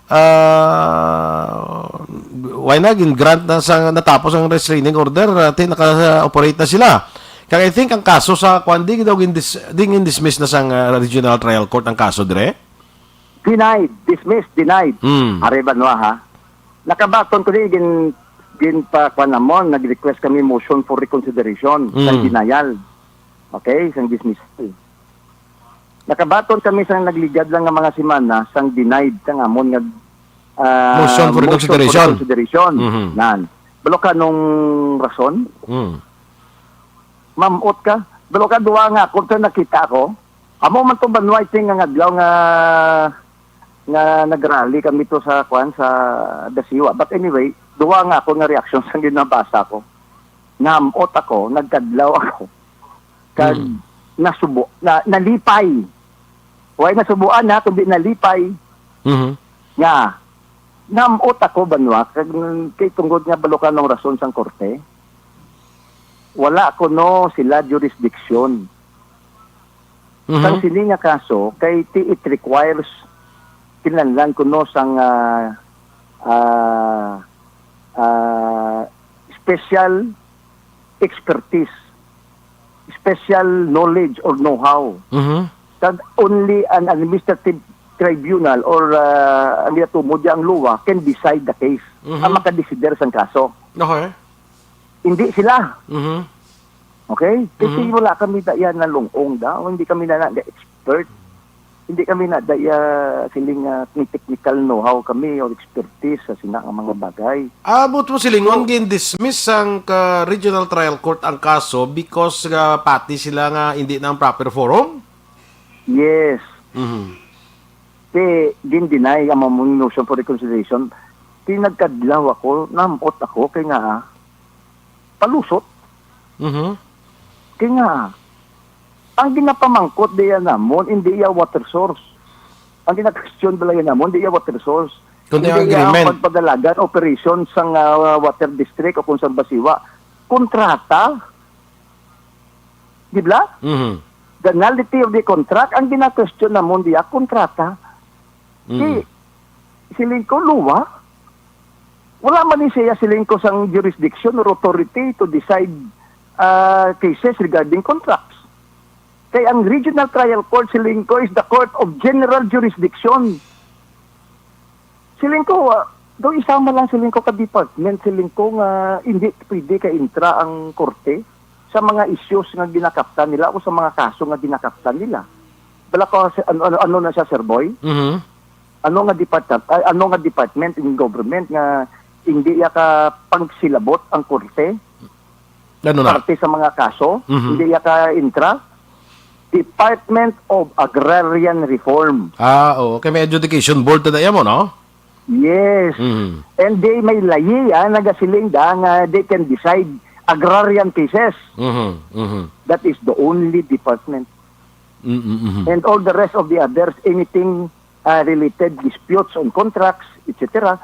ah, why na, gin-grant na sa, natapos ang restraining order, ah, ti-, naka-operate na sila. Kag I think ang kaso sa kwan, di daw gindis-, di gindismiss na sang, ah, regional trial court ang kaso dire? Denied, dismissed, denied. Hmm. Ari, Banwa, ha? Nakabaton ko di, gin-, gin pa, kwan namon, nag-request kami motion for reconsideration, sang Hmm. denial. Okay, sang dismissal. Nakabaton kami sang nagligad lang nga mga semana, sang denied sang amon nga, ah, Motion for motion for reconsideration. reconsideration. Mhm. Nan. Balo ka nung rason? Hmm. Mamot ka. Balo ka, duwa nga ako, sa nakita ko. Amo man to, Banwa, I think, nga adlaw nga, nga nagrally kami to sa, kwan, sa Dasiwa. But anyway, duwa nga ako nga reaksyon sa ginabasa ko. Namot ako, nagkadlaw ako. Kag Hmm. nasubo, na, nalipay. Way nasubuan na, kundi nalipay. Mhm. Nga, namot ako, Banwa, kag, kay tungod nga balo ka nung rason sang korte, wala kuno sila jurisdiction. Mhm. Sang sini nga kaso, kay ti-, it requires, kinahanglan kuno sang, ah, ah, ah, special expertise, special knowledge or know-how. Mhm. Kag only an administrative tribunal or, ah, ang ginatumod niya ang luwa can decide the case. Mhm. Ang makadesider sang kaso. Okay. Hindi sila. Mhm. Okay? Kasi Mhm. wala kami daya na lung-ong daw. Hindi kami na, na expert. Hindi kami na daya siling, ah, may technical know-how kami or expertise sa sina nga mga bagay. Abot mo silingon, So, gin-dismiss sang ka regional trial court ang kaso because nga pati sila nga hindi na ang proper forum? Yes. Mhm. Ti gin-deny ang mga motion for reconsideration. Ti nagkadlaw ako, namot ako, kay nga, ah, palusot. Mhm. Kay nga, ang ginapamangkot diya namon, hindi iya water source. Ang gina-question bala iya namon, hindi iya water source. Kundi Hindi ang iya ang agreement. pagpadalagan operation sang, ah, water district o kung sang Basiwa. Kontrata. Di ba? Mhm. The nullity of the contract, ang gina-question namon diya, kontrata. Mm. Si, siling ko, luwa. Wala man ni siya, siling ko, sang jurisdiction or authority to decide, ah, cases regarding contracts. Kay ang Regional Trial Court, siling ko, is the court of general jurisdiction. Siling ko, ah, daw isama lang, siling ko, ka department, siling ko, nga hindi pwede ka intra ang korte sa mga issues nga ginakaptan nila o sa mga kaso nga ginakaptan nila. Bala ko, si-, ano, ano, ano na siya, Sir Boy? Mhm. Ano nga department, ay, ano nga department in government nga hindi iya ka pagsilabot ang korte? Ano na? Parte sa mga kaso, Mhm. hindi iya ka intra? Department of Agrarian Reform. Ah, oo. Kay may adjudication board na iya mo, no? Yes. Mhm. And they may layi, ah, nagasiling da nga they can decide agrarian cases. Mhm, mhm. That is the only department. Mm, mm, mhm. And all the rest of the others, anything, ah, related disputes on contracts, et cetera,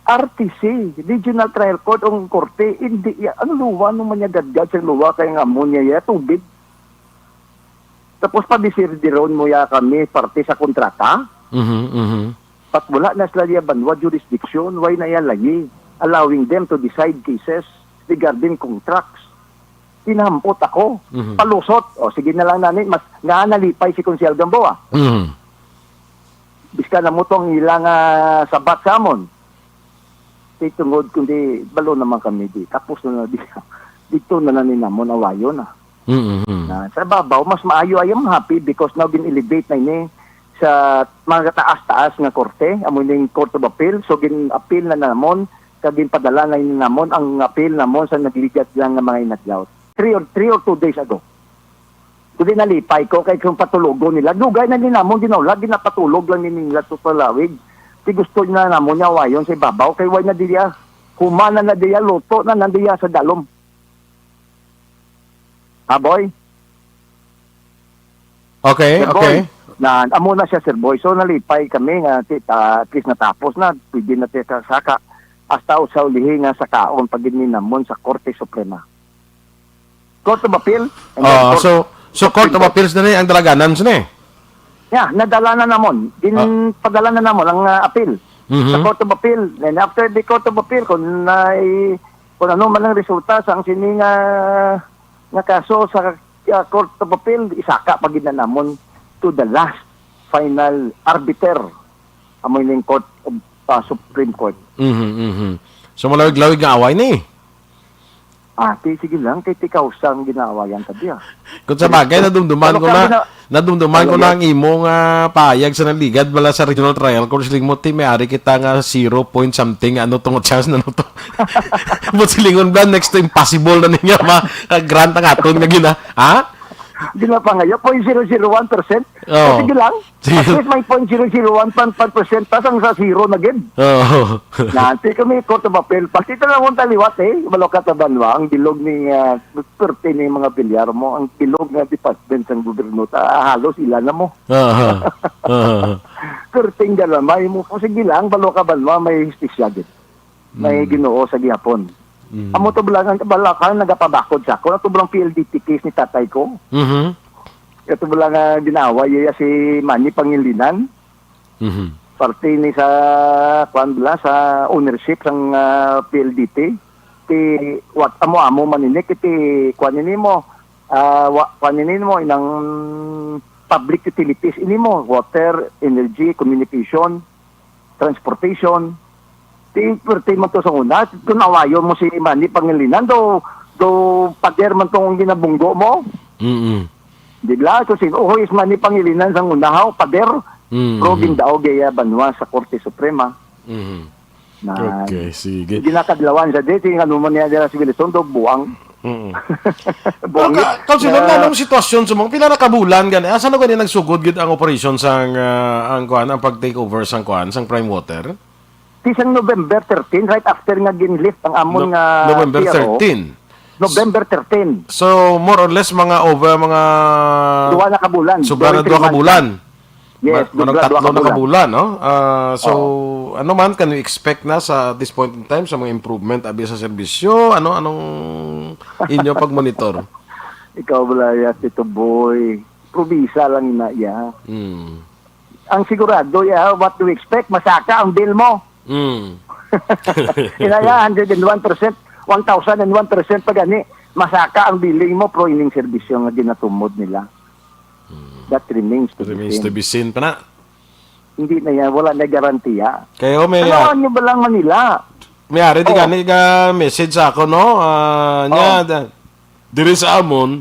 R T C, Regional Trial Court, ang korte, hindi, ya-, ang luwa, ano man niya gadgad sa luwa, kay nga mo niya, ya, tubig. Tapos padisidiron mo ya kami parte sa kontrata? Mhm, mhm. Pat wala na sila niya banwa jurisdiction, why na iya layi, allowing them to decide cases regarding contracts? Kinamot ako. Mhm. Palusot. O, sige na lang nani, mas nga nalipay si Konsehal Gamboa. Mhm. Biska na mo tong ilang, ah, sabat sa amon. Kay tungod kundi balo naman kami di. Tapos na na di. Dito na na ni namon awayon na. Mm, mm. Na sa babaw, mas maayo ay ang happy because now gin-elevate na ini sa mga taas-taas nga korte, amo ning Court of Appeal. So, gin-appeal na namon, kag ginpadala na ini namon ang appeal namon sa nagligad lang nga mga inadlaw. Three or, three or two days ago. Kundi nalipay ko kay kung patulogon nila, dugay na din namon ginaula, ginapatulog lang din nila to sa lawig. Ti gusto na namon niya wayon sa ibabaw, kay way na diya, humana na diya, luto na na diya sa dalom. Ha, boy? Okay, Sir okay. Boy, na, amo na siya, Sir Boy. So, nalipay kami nga, ti-, ah, at least natapos na, pwede na tayo kasaka. Hasta sa ulihi nga sakaon pag namon sa Korte Suprema. Court of Appeal, and then Ah, Court so, so of Court of Appeal. Appeals na ni ang dalaganan sini? Yeah, nadala na namon. Din Ah. padala na namon ang, ah, appeal Mhm. sa Court of Appeal. And after the Court of Appeal, kung na, kung ano man ang resulta sa ang sini nga, nga kaso sa, ah, Court of Appeal, isaka pa gid na namon to the last final arbiter, amo ning Court of, ah, Supreme Court. Mhm, mhm. So, malawig-lawig nga away ni. Ah, ti, sige lang, kay ti kausa ang ginaawayan ta diya. Kung sa bagay, nadumduman ko na, nadumduman ko na ang imo nga pahayag sa naligad bala sa Regional Trial Court, siling mo, ti, may ari kita nga zero point something, ano tong chance na to? But silingon ba, next to impossible na niya ma-grant ang aton nga gina-, ha? Ginapangayo, point zero zero one percent. Oh. Sige lang. Sige. At least may point zero zero one percent pa sang sa zero na gid. Oo. Nanti kami Court of Appeal. Pati ta lang kung taliwat eh. Balo ka ta banwa, ang bilog ni, ah, perti ni mga bilyar mo, ang bilog nga department sang gobyerno, ta, halos ila na mo. Aha. Aha. Perting galamay mo. O sige lang, balo ka banwa, may hustisya gid. May Mm. Ginoo sa gihapon. Mm. Amo to bala nga, bala ka nagapabakod sa ako. Ato bala ang P L D T case ni tatay ko. Mhm. Ato bala nga ginawa iya si Manny Pangilinan. Mhm. Parte ni sa, kuan bala, sa ownership sang, ah, P L D T. Ti, wat, amo-amo man ini, kiti, kuan ini mo, ah, wa, kuan ini mo, inang public utilities ini mo, water, energy, communication, transportation. Ti, perti man to sa una. Kung awayon mo si Manny Pangilinan, do, do pader man tong ginabunggo mo. Mm-mm. Di ba? So, si, oh, is Manny Pangilinan sa una, ha, pader. Mm-hmm. Pero gindaog iya banwa sa Korte Suprema. Mm-hmm. Na, okay, sige. Ginakadlawan sa dito, yung ano man niya dira si Wilson, do buang. Mm. Pero ka, Councilor, na, anong sitwasyon sa mga pila na kabulan gani? Asa na gani nagsugod gid ang operasyon sang, ah, ang kuan, ang pag-take over sang kuan, sang Prime Water? Ti sang November thirteen, right after nga ginlift ang amon No-, nga November P R O. Thirteen. November thirteen. So, more or less, mga over, mga Duha na ka bulan. Sobra na duha ka bulan. Yes, ma-, manang tatlo na ka bulan, no? Ah, so, ano man, can we expect na sa this point in time sa mga improvement abi sa serbisyo? Ano, anong inyo pag-monitor? Ikaw, Blaya, Tito Boy. Probisa lang na iya. Hmm. Ang sigurado, yeah, what do we expect? Masaka ang bill mo. Mm. Inaya, hundred and one percent, one thousand and one percent pa gani. Masaka ang billing mo, pero ining serbisyo nga ginatumod nila. Mm. That remains to be seen. Remains to be seen pa na. Hindi na yan, wala na garantiya. Kayo may, ah, tanawon nyo ba lang Manila? May ari di gani ka message sa ako, no? Ah, nya, oh, da-, diri sa amon,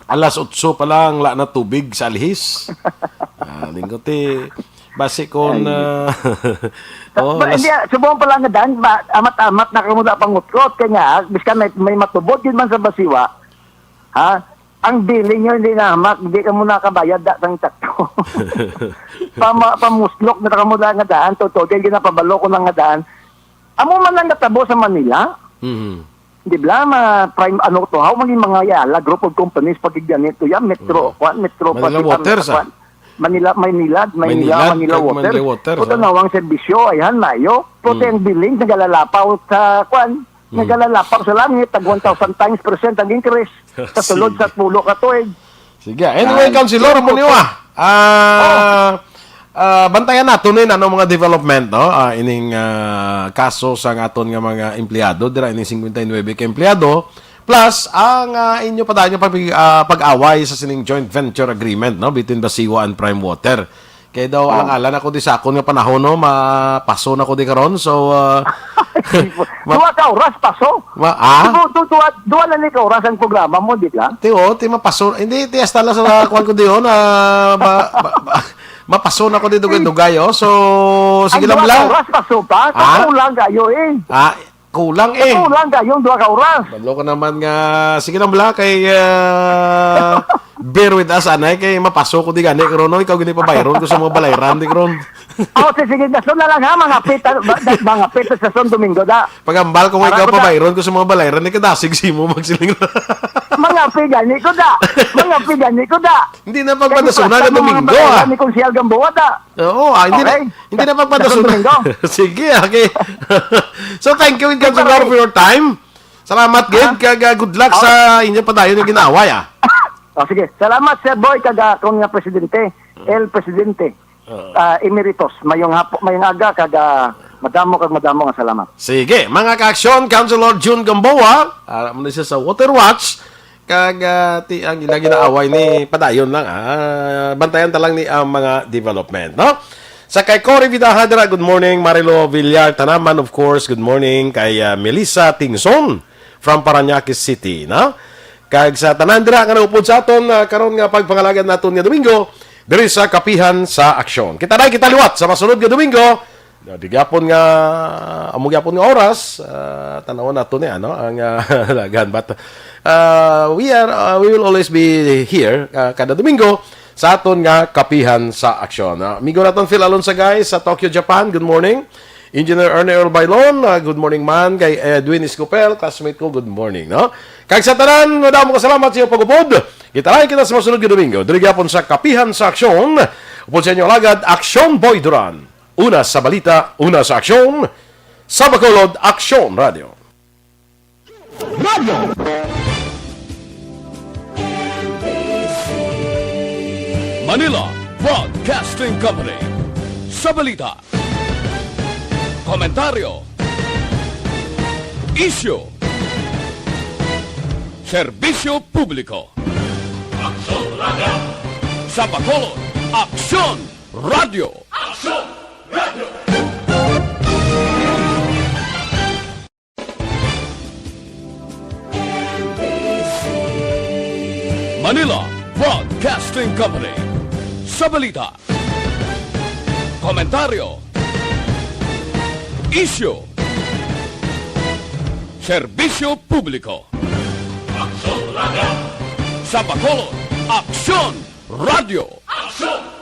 alas otso pa lang, la na tubig sa Alhis. Ah, lingkot eh. Basi kon, ah, oh, ba, alas hindi, ah, subong pa lang nga dan, ba, amat-amat na kamo na pangutkot. Kaya nga, biskan may, may matubod yun man sa Basiwa, ha? Ang billing nyo hindi nahamak, hindi kamo nakabayad da sang sakto. Pama-, pamuslok na kamo da nga daan, totoo, kaya ginapabalo ko na nga daan. Amo man ang natabo sa Manila. Mhm. Di ba, ma-, prime, ano to, how many mga yala, group of companies, pag ganito yan, Metro, Mm. kwan, Metro, Manila pati ang Waters, ah. Kwan, Manila, Maynila, Maynila, Maynila, Manila kag Waters. Manila Waters, Puta ah. Nawang serbisyo, ayan, mayo. Puta Mm. Ang billing, nagalalapaw sa, kwan, Mm. nagalalapaw sa langit, tag one thousand times percent ang increase. Sa sulod Sige. Sa pulo ka tuig. Sige. Anyway, ay, Councilor, amo ni wa. Ah, oh. Ah, bantayan nato ni ano mga development, no? Ah, ining, ah, kaso sa aton nga mga empleyado, dira ining fifty-nine ka empleyado, plus ang, ah, inyo pa dayon nga pag-, ah, pag-away sa sining joint venture agreement, no, between Basiwa and Prime Water. Kay daw, oh, alang-alang ako di sa akon nga panahon, no, mapaso na ko di karon. So, ah, ma- Duha ka oras, paso? Ma-, ah? Duha, duha, duha, duha na ni ka oras ang programa mo, di ba? Ti, oh, ti mapaso. Hindi, ti hasta lang sa kuwan ko di, oh, na ma-, ma-, ma-, mapaso na ko di dugay-dugay, oh. So, sige lang, Bla. Ang duha ka oras, paso pa? Ah? Kulang kayo, eh. Ah, kulang, eh. Kulang kayo, ang duha ka oras. Bablo ka naman nga, sige lang, Bla, kay, ah, bear with us, anay, kay mapaso ko di gani, karon, no? Ikaw gini pabayron ko sa mga balayran, di karon. Oh, sige, sige, dason na lang, ha, mga pita, ba-, da-, mga pita sa San Domingo, da. Pagambal ko nga ikaw, da, pabayron ko sa mga balayran, ni kadasig si mo magsiling. Mga pigani ko, da. Mga pigani ko, da. Hindi na pagpadasuna ka Domingo, ah. Ni Konsehal Gamboa, da. Oo, ah, hindi na, okay, hindi na pagpadasuna. Sa San Domingo. Sige, okay. So, thank you, Councilor, for your time. Salamat, gid, kag, ah, good luck sa inyo padayon nga ginaway, ah. Oh, sige. Salamat, Sir Boy, kag, ah, akon nga presidente, El Presidente. Oo. Ah, Emeritus, mayong hapo, mayong aga, kag, ah, madamo, kag madamo nga salamat. Sige, mga ka-aksyon, Councilor Jun Gamboa, ah, muna siya sa Water Watch, Kag, ah, ti, ang ilang ginaaway ni padayon lang, ah. Bantayan ta lang ni ang mga development, no? Sa kay Cory Vidaja dira, good morning. Marilo Villar Tanaman, of course, good morning. Kay, ah, Melissa Tingson from Parañaque City, no? Kag sa tanan dira nga naupod sa aton, ah, karon nga pagpangalagad naton nga Domingo, diri sa Kapihan sa Aksyon. Kita na kita liwat sa masunod nga Domingo. Di gyapon nga, amo gyapon nga oras, ah, tan-awon nato ni, ano, ang, ah, lagan. But, ah, we are, ah, we will always be here, ah, kada Domingo sa aton nga Kapihan sa Aksyon. Ah, amigo naton Phil Alonsa, guys, sa Tokyo, Japan, good morning. Engineer Ernie Earl Bailon, ah, good morning man. Kay Edwin Escopel, classmate ko, good morning, no? Kag sa tanan, madamo ka salamat sa iyong pag-upod. Kita lang kita sa masunod nga Domingo. Diri gyapon sa Kapihan sa Aksyon. Upod sa inyo alagad, Aksyon Boy Duran. Una sa balita, una sa aksyon. Sa Bacolod, Aksyon Radio. Radio. Manila Broadcasting Company. Sa balita, komentaryo, isyu, serbisyo publiko. Aksyon Radio. Sa Bacolod, Aksyon Radio. Aksyon Radio. Manila Broadcasting Company. Sa balita, komentaryo, isyu, serbisyo publiko. Aksyon Radio. Sa Bacolod, Aksyon Radio. Aksyon